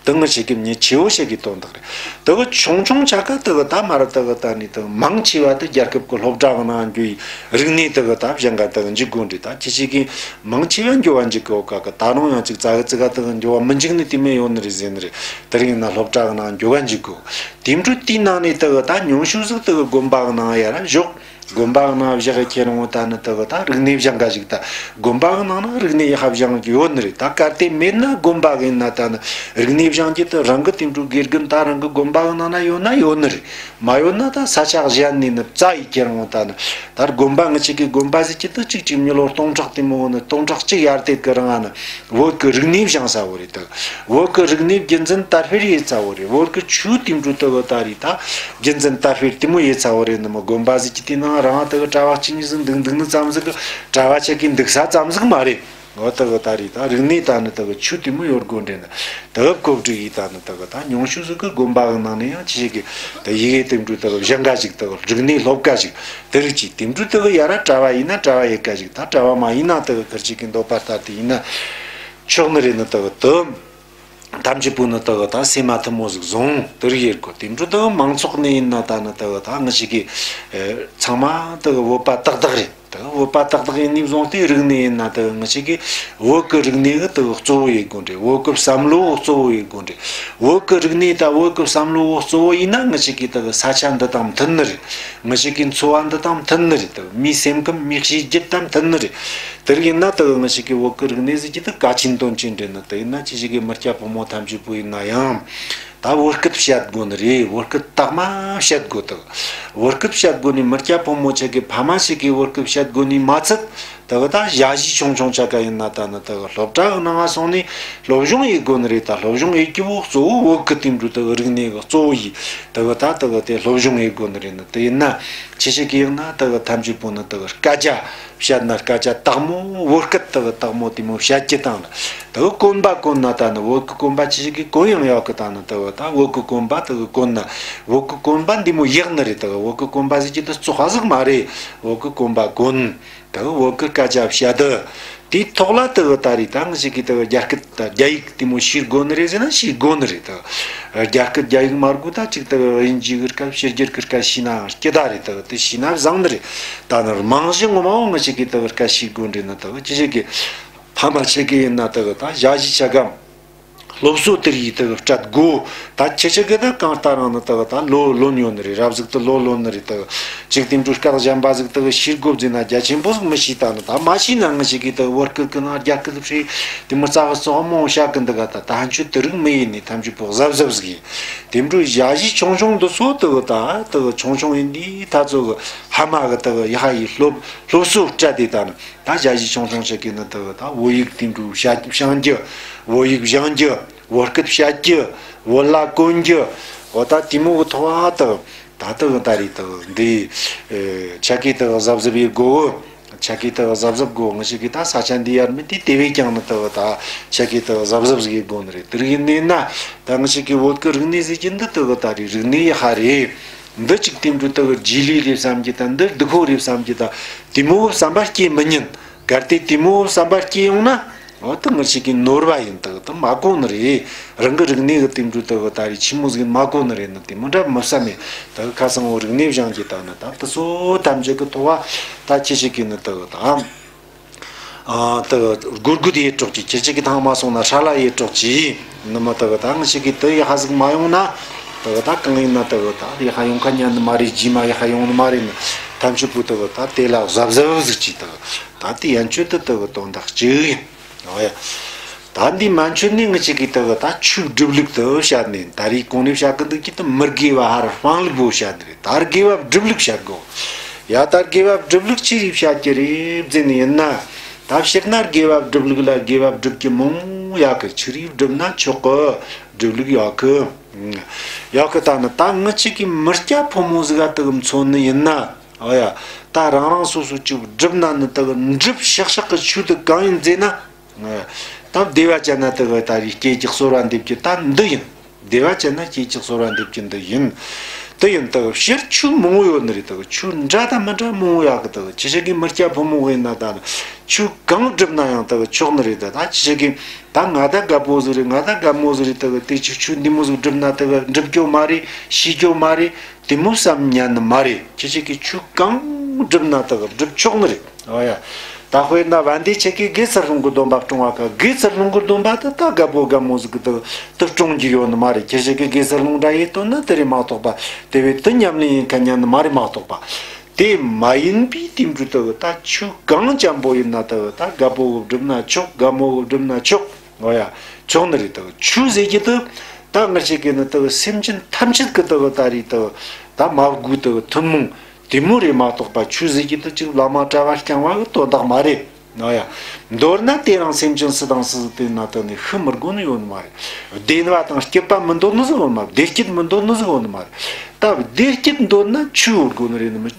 དུ་ངེད་ཆེ་གི་མྱི་ཆེ་བོ་ཞིག་གི་དོན་དག་རེད། དུ་གི་ཆུང་ཆུང་ཆ་ག་དུ་གི་ད་མ་ར་དུ་གི་ད་ནི་དུ་མང་ཆེ་བ་དུ་རྒྱལ་ཁབ་ཀྱི་སློབ་གྲྭ་གི་ནང་འགྱོ་ཡི་རིག་གནས་དུ་གི་ད་གཞན་ག་དུ་གི་འཇིག་དགོས་འདྲི། ད་ཁྱེད་ཆེ་གི་མང་ཆེ་བ་འགྱོ་བ་འཇིག་གི་འོ་ག་གི་ད་རུང་ཡང་ཅིག་རྩ་གི་ཙི་ག་དུ་གི་འགྱོ་བ་མི་འཇིག་ནི་དེ་མོ་ཡོད་ནི་རེད་ཟེར་ནི་རེད། དེ་རིང་ན་སློབ་གྲྭ་གི་ནང་འགྱོ་བ་འཇིག་གི་འོ། དེ་འཕྲོ་དེའི་ནང་ནས་དུ་གི་ད་ཉུང་ཤོས་ཟིག་དུ་གི་དགོན་པ་གི་ནང་ཡར་བཞུགས། དགོན་པ་གི་ནང་བཞག་ཁྱེད་རང་ད་ནི་དག་ད་རིག་གནས་སྦྱང་ག་ཞིག་ད་དགོན་པ་གི་ནང་ན་རིག་གནས་ཡག་པ་སྦྱང་རྒྱུ་ཡོད་ནི་རེད། ད་གལ་ཏེ་མེད་ན་དགོན་པ་གི་ཡིན་ན་ད་ནི་རིག་གནས་སྦྱང་རྒྱུ་དེ་རང་གི་དེ་འཕྲོ་དགེ་རྒན་ད་རང་གི་དགོན་པ་གི་ནང་ན་ཡོད་ན་ཡོད་ནི་རེད། མ་ཡོད་ན་ད་ས་ཆ་གཞན་ནས་ནི་བཙལ་ཡི་ཁྱེད་རང་ད་ནི་ད་དགོན་པ་ངེད་ཅག་གི་དགོན་པ་ཟེར་རྒྱུ་དེ་གཅིག་གཅིག་མི་ལོ་སྟོང་ཕྲག་དེ་མོ་ནི་སྟོང་ཕྲག་གཅིག་ཡར་དེད་གི་རང་ཨ་ནི། བོད་ཀྱི་རིག་གནས་སྦྱང་ས་བོ་རེད་དག་བོད་ཀྱི་རིག་གནས་རྒྱུན་འཛིན་དར་སྤེལ་ཡེད་ས་བོ་རེད། བོད་ཀྱི་ཆོས་དེ་འཕྲོ་དག་ད་རེད་ད་རྒྱུན་འཛིན་དར་སྤེལ་དེ་མོ་ཡེད་ས་བོ་རེད། ནི་མོ་དགོན་པ་ཟིག་གི་དེ་ནང་རང་དག་གྲྭ་བ་གཅིག་གཉིས་ཟིག་འདུག་འདུག་ནི་ཙམ་ཟིག་གི་གྲྭ་བ་ཆ་གི་འདུག་ས་ཙམ་ཟིག་མ་རེད། འོ་དེ་གི་ད་རེད། ད་རིག་གནས་ད་ནི་དེ་གི་ཆོས་དེ་མོ་ཡོད་དགོས་འདྲེ་ནི་དེ་གི་བཀོད་སྒྲིག་ཡིས་ད་ནི་དེ་གི་ད་ཉུང་ཤོས་ཟིག་གི་དགོན་པ་གི་ནང་ནས་ཡང་ཅི་ཞིག་གི་དེ་ཡི་གེ་དེ་འདྲ་དེ་གི་གཞན་འགའ་ཞིག་དེ་གི་རིག་གནས་སློབ་ཀ་ཞིག་དེ་རིགས་ཀྱིས་དེ་འདྲ་དེ་གི་ཡ་ར་གྲྭ་བ་ཡིན་ན་གྲྭ་བ་ཡི་ཀ་ཞིག་ད་གྲྭ་བ་མ་ཡིན་ན་དེ་གི་ཁར་ཅིག་གི་འདོད་པ་ལྟར་དེ་ཡིན་ན་ཆོག་ནི་རེད། ནི་དེ་གི་དེ། ཐམས་ཅད་པོ་ནི་དག་ད་སེམས་མ་ཐུན་མོང་ཟིག་བཟུང་དེར་ཡེར་དགོས། དེ་འདྲ་དག་མང་ཚོགས་ནས་ཡིན་ན་ད་ནི་དག་ད་ང་ཞིག་གི་ཚང་མ་དག་བོད་པ་ཏག་ཏག་རེད། དག་བོད་པ་ཏག་ཏག་ཡིན་ནི་བཟུང་སྟེ་རིག་གནས་ཡིན་ན་དག་ང་ཞིག་གི་བོད་ཀྱི་རིག་གནས་གི་དག་གཙོ་བོ་ཡེད་དགོས་འདྲེ། བོད་ཀྱི་བསམ་བློ་གཙོ་བོ་ཡེད་དགོས་འདྲེ། བོད་ཀྱི་རིག་གནས་ད་བོད་ཀྱི་བསམ་བློ་གཙོ་བོ་ཡིན་ན་ང་ཞིག་གི་དག་ས་ཆ་འདི་དང་མཐུན་ནི་རེད། ང་ཞིག་གི་འཚོ་བ་འདི་དང་མཐུན་ནི་རེད། དག་མིའི་སེམས་ཁམས་མིའི་གཤིས་རྒྱུད་དང་མཐུན་ནི་རེད། དེ་རིགས་ཡིན་ན་དེ་གི་ང་ཞིག་གི་བོད་ཀྱི་རིག་གནས་ཟེར་གྱི་དེ་གལ་ཆེན་དོན་ཆེན་འདྲེན་ནི་དེ་ཡིན་ན་ཅི་ཞིག་གི་མི་སྐྱ་ཕོ་མོ་ཐམས་ཅད་པོ་ཡིན་ན་ཡང་ད་བོད་སྐད་བཤད་དགོས་ནི་རེད། བོད་སྐད་དག་མ་བཤད་དགོས། དེ་བོད་སྐད་བཤད་དགོས་ནི་མི་སྐྱ་ཕོ་མོ་ཆ་གི་ཕ་མ་ཞིག་གིས་བོད་སྐད་བཤད་དགོས་ནི་མ་ཚད་དེ་གི་ད་ཞ་ཞི་ཆུང་ཆུང་ཆ་ག་ཡིན་ན་ད་ནི་དེ་གི་སློབ་གྲྭ་གི་ནང་ང་སོང་ནས་སློབ་སྦྱོང་ཡེད་དགོས་ནི་རེད། ད་སློབ་སྦྱོང་ཡེད་རྒྱུ་བོ་གཙོ་བོ་བོད་ཀྱི་དེ་འདྲ་དེ་གི་རིག་གནས་གི་གཙོ་བོ་ཡིས་དེ་གི་ད་དེ་གི་དེ་སློབ་སྦྱོང་ཡེད་དགོས་ནི་རེད། ནི་དེ་ཡིན་ན་ཅི་ཞིག་གི་ཡིན་ན་དེ་གི་ཐམས་ཅད་པོ་ནི་དེ་གི་སྐད་ཆ། བཤད་ན་སྐད་ཆ་དག་མོ་བོད་སྐད་དག་དག་མོ་དེ་མོ་བཤད་ཀྱི་དང་། དག་གོན་པ་གོན་ན་ད་ནི་བོད་ཀྱི་གོན་པ་ཅི་ཞིག་གི་གོན་ཡང་ཡག་གི་དང་ནི་དག་ད་བོད་ཀྱི་གོན་པ་དག་གོན་ན་བོད་ཀྱི་གོན་པ་འདི་མོ་ཡག་ནི་རེད། དག་བོད་ཀྱི་གོན་པ་ཟེར་གྱི་དེ་བཙོག་པ་ཟིག་མ་རེད། བོད་ཀྱི་གོན་པ་གོན། དག་བོད་ཀྱི་སྐད་ཆ་བཤད་དུ་དེའི་ཐོག་ལ་དག་ད་རེད། ད་ང་ཞིག་གི་དག་རྒྱ་སྐད་དང་རྒྱ་ཡིག་དེ་མོ་ཤེས་དགོས་ནི་རེད་ཟེར་ན་ཤེས་དགོས་ནི་རེད། དག་རྒྱ་སྐད་རྒྱ་ཡིག་མ་དགོས་ད་ཅིག་དག་དབྱིན་ཇི་གི་སྐད་ཕྱི་རྒྱལ་གྱི་སྐད་ཤེས་ན་སྐྱིད་ད་རེད། དག་དེ་ཤེས་ན་བཟང་ནི་རེད། ད་ནི་རྨང་གཞི་ངོ་མ་བོ་ང་ཞིག་གི་དག་སྐད་ཤེས་དགོས་འདྲེ་ནི་དག་ཅི་ཞིག་གི་ཕ་མ་ཆ་གི་ཡིན་ན་དག་ད་ཞ་ཞི་ཆ་གམ་སློབ་གསོ་དེར་ཡིས་དག་སྤྲད་དགོས། ད་ཁྱེད་ཆ་གི་ད་གང་ལྟར་རང་ནི་དག་ད་ལོ་ལོན་ཡོད་ནི་རེད། རབ་ཟིག་ཏུ་ལོ་ལོན་ནི་རེད། དག་ཅིག་དེ་འདྲ་སྐད་གཞན་པ་ཟིག་དག་ཤེས་དགོས་ཟེར་ན་རྒྱ་ཆེན་པོ་ཟིག་མི་ཤེས། ད་ནི་ད་མ་ཤེས་ན་ང་ཞིག་གི་དག་བོད་སྐད་གི་ནང་རྒྱ་སྐད་བྲིས་དེ་མི་རྩ་གི་བཙོག་མོ་བཤད་གི་འདུག་ག་ད་ད་ཧན་ཆུ་དེ་རིགས་མི་ཡིན་ནི་ཐམས་ཅད་པོ་གཟབ་གཟབ་ཟིག་ཡིན། དེ་འདྲ་ཞ་ཞི་ཆུང་ཆུང་འདི་ཚོ་དག་ད་དག་ཆུང་ཆུང་ཡིན་དུས་ད་ཚོ་གི་ཕ་མ་གི་དག་ཡ་ཧ་ཡི་སློབ་སློབ་གསོ་སྤྲད་དེ་ད་ནི། ད་ཞ་ཞི་ཆུང་ཆུང་ཞིག་གིས་ནི་དེ་ད་བོད་ཡིག་དེ་འདྲ་བཤད་སྦྱང་རྒྱུ། བོད་ཡིག་སྦྱང་རྒྱུ། བོད་སྐད་བཤད་རྒྱུ། བོད་ལྭ་གོན་རྒྱུ། འོ་ད་དེ་མོ་གི་ཐོག་ད་ད་དེ་ད་རེད། དེ་འདི་ཆ་གི་དེ་གཟབ་གཟབ་ཡེད་དགོས། ཆ་གི་དེ་གཟབ་གཟབ་དགོས། ང་ཞིག་གིས་ད་ས་ཆ་འདི་ཡར་མི་དེ་དེ་བས་ཀྱང་ནི་དེ་ད་ཆ་གི་དེ་གཟབ་གཟབ་ཟིག་ཡེད་དགོས་ནི་རེད། དེ་རིགས་ཡིན་ནི་ན་ད་ང་ཞིག་གི་བོད་ཀྱི་རིག་གནས་ཟེར་གྱི་འདི་དེ་ད་རེད། རིག་གནས་ཡ་ཧ་རེད། འདི་ཅིག་དེ་འདྲ་དག་རྗེས་ལུས་རེད་བསམ་གྱི་དང་། འདི་སྡུག་པོ་རེད་བསམ་གྱི་དང་། དེ་མོ་བསམ་པ་སྐྱེ་མི་ཉན། གལ་ཏེ་དེ་མོ་བསམ་པ་སྐྱེ་ཡོང་ན། འོ་ད་ང་ཞིག་གི་ནོར་བ་ཡིན། དག་དེ་མ་གོ་ནི་རེད། རང་གི་རིག་གནས་གི་དེ་འདྲ་དག་ད་རེད་ཆི་མོ་ཟིག་མ་གོ་ནི་རེད། ནི་དེ་མོ་འདྲ་མི་བསམ་མེད། དག་ཁ་སང་བོ་རིག་གནས་སྦྱང་གྱི་དང་ནི་ད་དེ་ཚོ་ཐམས་ཅད་གི་ཐོག་བ་ད་ཁྱེད་ཞིག་གི་ནི་དག་དང་། ཨ་དེ་སྒུར་སྒུར་ཡེ་གྲོགས་ཀྱི་ཁྱེད་ཅག་གི་ཐང་མ་སོང་ན་ཧྲ་ལ་ཡེ་གྲོགས་ཀྱི་ནི་མ་དེ་ད་ང་ཞིག་གི་དེ་ཡ་ཧ་ཟིག་མ་ཡོང་ན་དེ་ད་གང་ཡིན་ན་དེ་ད་ཡ་ཧ་ཡོང་ཁ་ཉན་ནི་མ་རེད། རྗེས་མ་ཡ་ཧ་ཡོང་ནི་མ་རེད། ནི་ཐམས་ཅད་པོ་དེ་ད་དེ་ལ་གཟབ་གཟབ་ཟིག་གྱིས་དེ་ད་དེ་ཡན་ཆོད་དུ་དེ་དོན་དག་གཅིག་ཡིན། ཨོ་ཡ། ད་འདི་མན་ཆོད་ནི་ང་ཅག་གིས་དེ་གི་ད་ཆོས་སྒྲུབ་ལུགས་དེ་བཤད་ནས། ད་རེས་གོང་ནས་བཤད་གི་འདུག་གི་དེ་མི་དགེ་བ་ཧར་སྤང་ལུགས་པོ་བཤད་ནི་རེད། ད་དགེ་བ་སྒྲུབ་ལུགས་བཤད་དགོ། ཡ་ད་དགེ་བ་སྒྲུབ་ལུགས་ཅི་རིགས་བཤད་ཀྱི་རེད་ཟེར་ནི་ཡིན་ན། ད་སྤྱིར་ན་དགེ་བ་སྒྲུབ་ལུགས་ལ་དགེ་བ་སྒྲུབ་ཀྱི་མང་ཡག་གི། ཆི་རིགས་སྒྲུབ་ན་ཆོག་གི། སྒྲུབ་ལུགས་ཡག་གི། ཡག་གི་ད་ནི་ད་ང་ཅག་གི་མི་སྐྱ་ཕོ་མོ་ཟིག་ག་དེ་གི་མཚོན་ནི་ཡིན་ན། ཨོ་ཡ། ད་རང་རང་སོ་སོ་ཅིག་སྒྲུབ་ན་ནི་དེ་གི་འགྲུབ་ཤག་ཤག་གི་ཆོས་དེ་གང་ཡིན་ཟེར་ན། ད་བདེ་བ་ཅན་ན་དེ་གི་ད་རེས་སྐྱེ་ཀྱི་གསོལ་བ་འདེབས་ཀྱི་ད་འདི་ཡིན། བདེ་བ་ཅན་ན་སྐྱེ་ཀྱི་གསོལ་བ་འདེབས་ཀྱི་འདི་ཡིན། དེ་ཡིན་དེ་གི་ཕྱིར་ཆོས་མང་བོ་ཡོད་ནི་རེད། དེ་གི་ཆོས་འདྲ་དང་མི་འདྲ་མང་བོ་ཡག་གི། དེ་གི་ཁྱེད་ཅག་གི་མི་སྐྱ་ཕོ་མོ་ཡིན་ན་ད་ནི་ཆོས་གང་སྒྲུབ་ན་ཡང་དེ་གི་ཆོག་ནི་རེད། ད་ད་ཁྱེད་ཅག་གི་ད་ང་ད་རྒད་པོ་ཟིག་རེད། ང་ད་རྒད་མོ་ཟིག་རེད། དེ་གི་དེ་ཆོས་ཆོས་འདི་མོ་ཟིག་སྒྲུབ་ན་དེ་གི་འགྲུབ་རྒྱུ་མ་རེད། ཤེས་རྒྱུ་མ་རེད། དེ་མོ་བསམ་ཉན་ནི་མ་རེད། ཁྱེད་ཅག་གི་ཆོས་གང་སྒྲུབ་ན་དེ་གི་སྒྲུབ་ཆོག་ནི་རེད། ཨོ་ཡ། ད་དཔེར་ན་བན་དེ་ཆེ་གི་དགེ་ཚུལ་སློང་གི་སྡོམ་པ་སྲུང་བ་ག་དགེ་ཚུལ་སློང་གི་སྡོམ་པ་དེ་ད་རྒད་པོ་རྒད་མོ་ཟིག་གི་དེ་དེ་སྲུང་རྒྱུ་ཡོད་ནི་མ་རེད། ཁྱེད་ཅག་གི་དགེ་ཚུལ་སློང་འདྲ་ཡེ་དོན་ན་དེ་རེད་མ་གཏོགས་པ། དེ་བས་དེ་ཉམས་ལེན་ཡེ་ཁ་ཉན་ནི་མ་རེད་མ་གཏོགས་པ། དེ་མ་ཡིན་པའི་དེ་འདྲ་དེ་ད་ཆོས་གང་འཇམ་པོ་ཡིན་ན་དེ་ད་རྒད་པོ་གི་སྒྲུབ་ན་ཆོག་རྒད་མོ་གི་སྒྲུབ་ན་ཆོག་ཨོ་ཡ། ཆོག་ནི་རེད། དེ་ཆོས་ཟེར་གྱི་དེ་ད་ང་ཅག་གི་ནི་དེ་སེམས་ཅན་ཐམས་ཅད་གི་དེ་ད་རེད། དེ་ད་མ་དགོས་དེ་ཐུན་མོང་དེ་མོ་རེད་མ་གཏོགས་པ། ཆོས་ཟེར་གྱི་དེ་ཅིག་བླ་མ་གྲྭ་བ་རྐྱང་བ་གི་དོན་དག་མ་རེད། ཨོ་ཡ། མདོར་ན་དེ་རང་སེམས་ཅན་སུ་དང་སུ་ཟིག་དེ་ན་དེ་ནི་ཤི་མི་དགོས་ནི་ཡོད་ནི་མ་རེད། བདེ་བ་དང་སྐྱིད་པ་མི་འདོད་ནི་ཟིག་ཡོད་ནི་མ་རེད། བདེ་སྐྱིད་མི་འདོད་ནི་ཟིག་ཡོད་ནི་མ་རེད། ད་བདེ་སྐྱིད་འདོད་ན་ཆོས་ཡོད་དགོས་ནི་རེད། ནི་མི་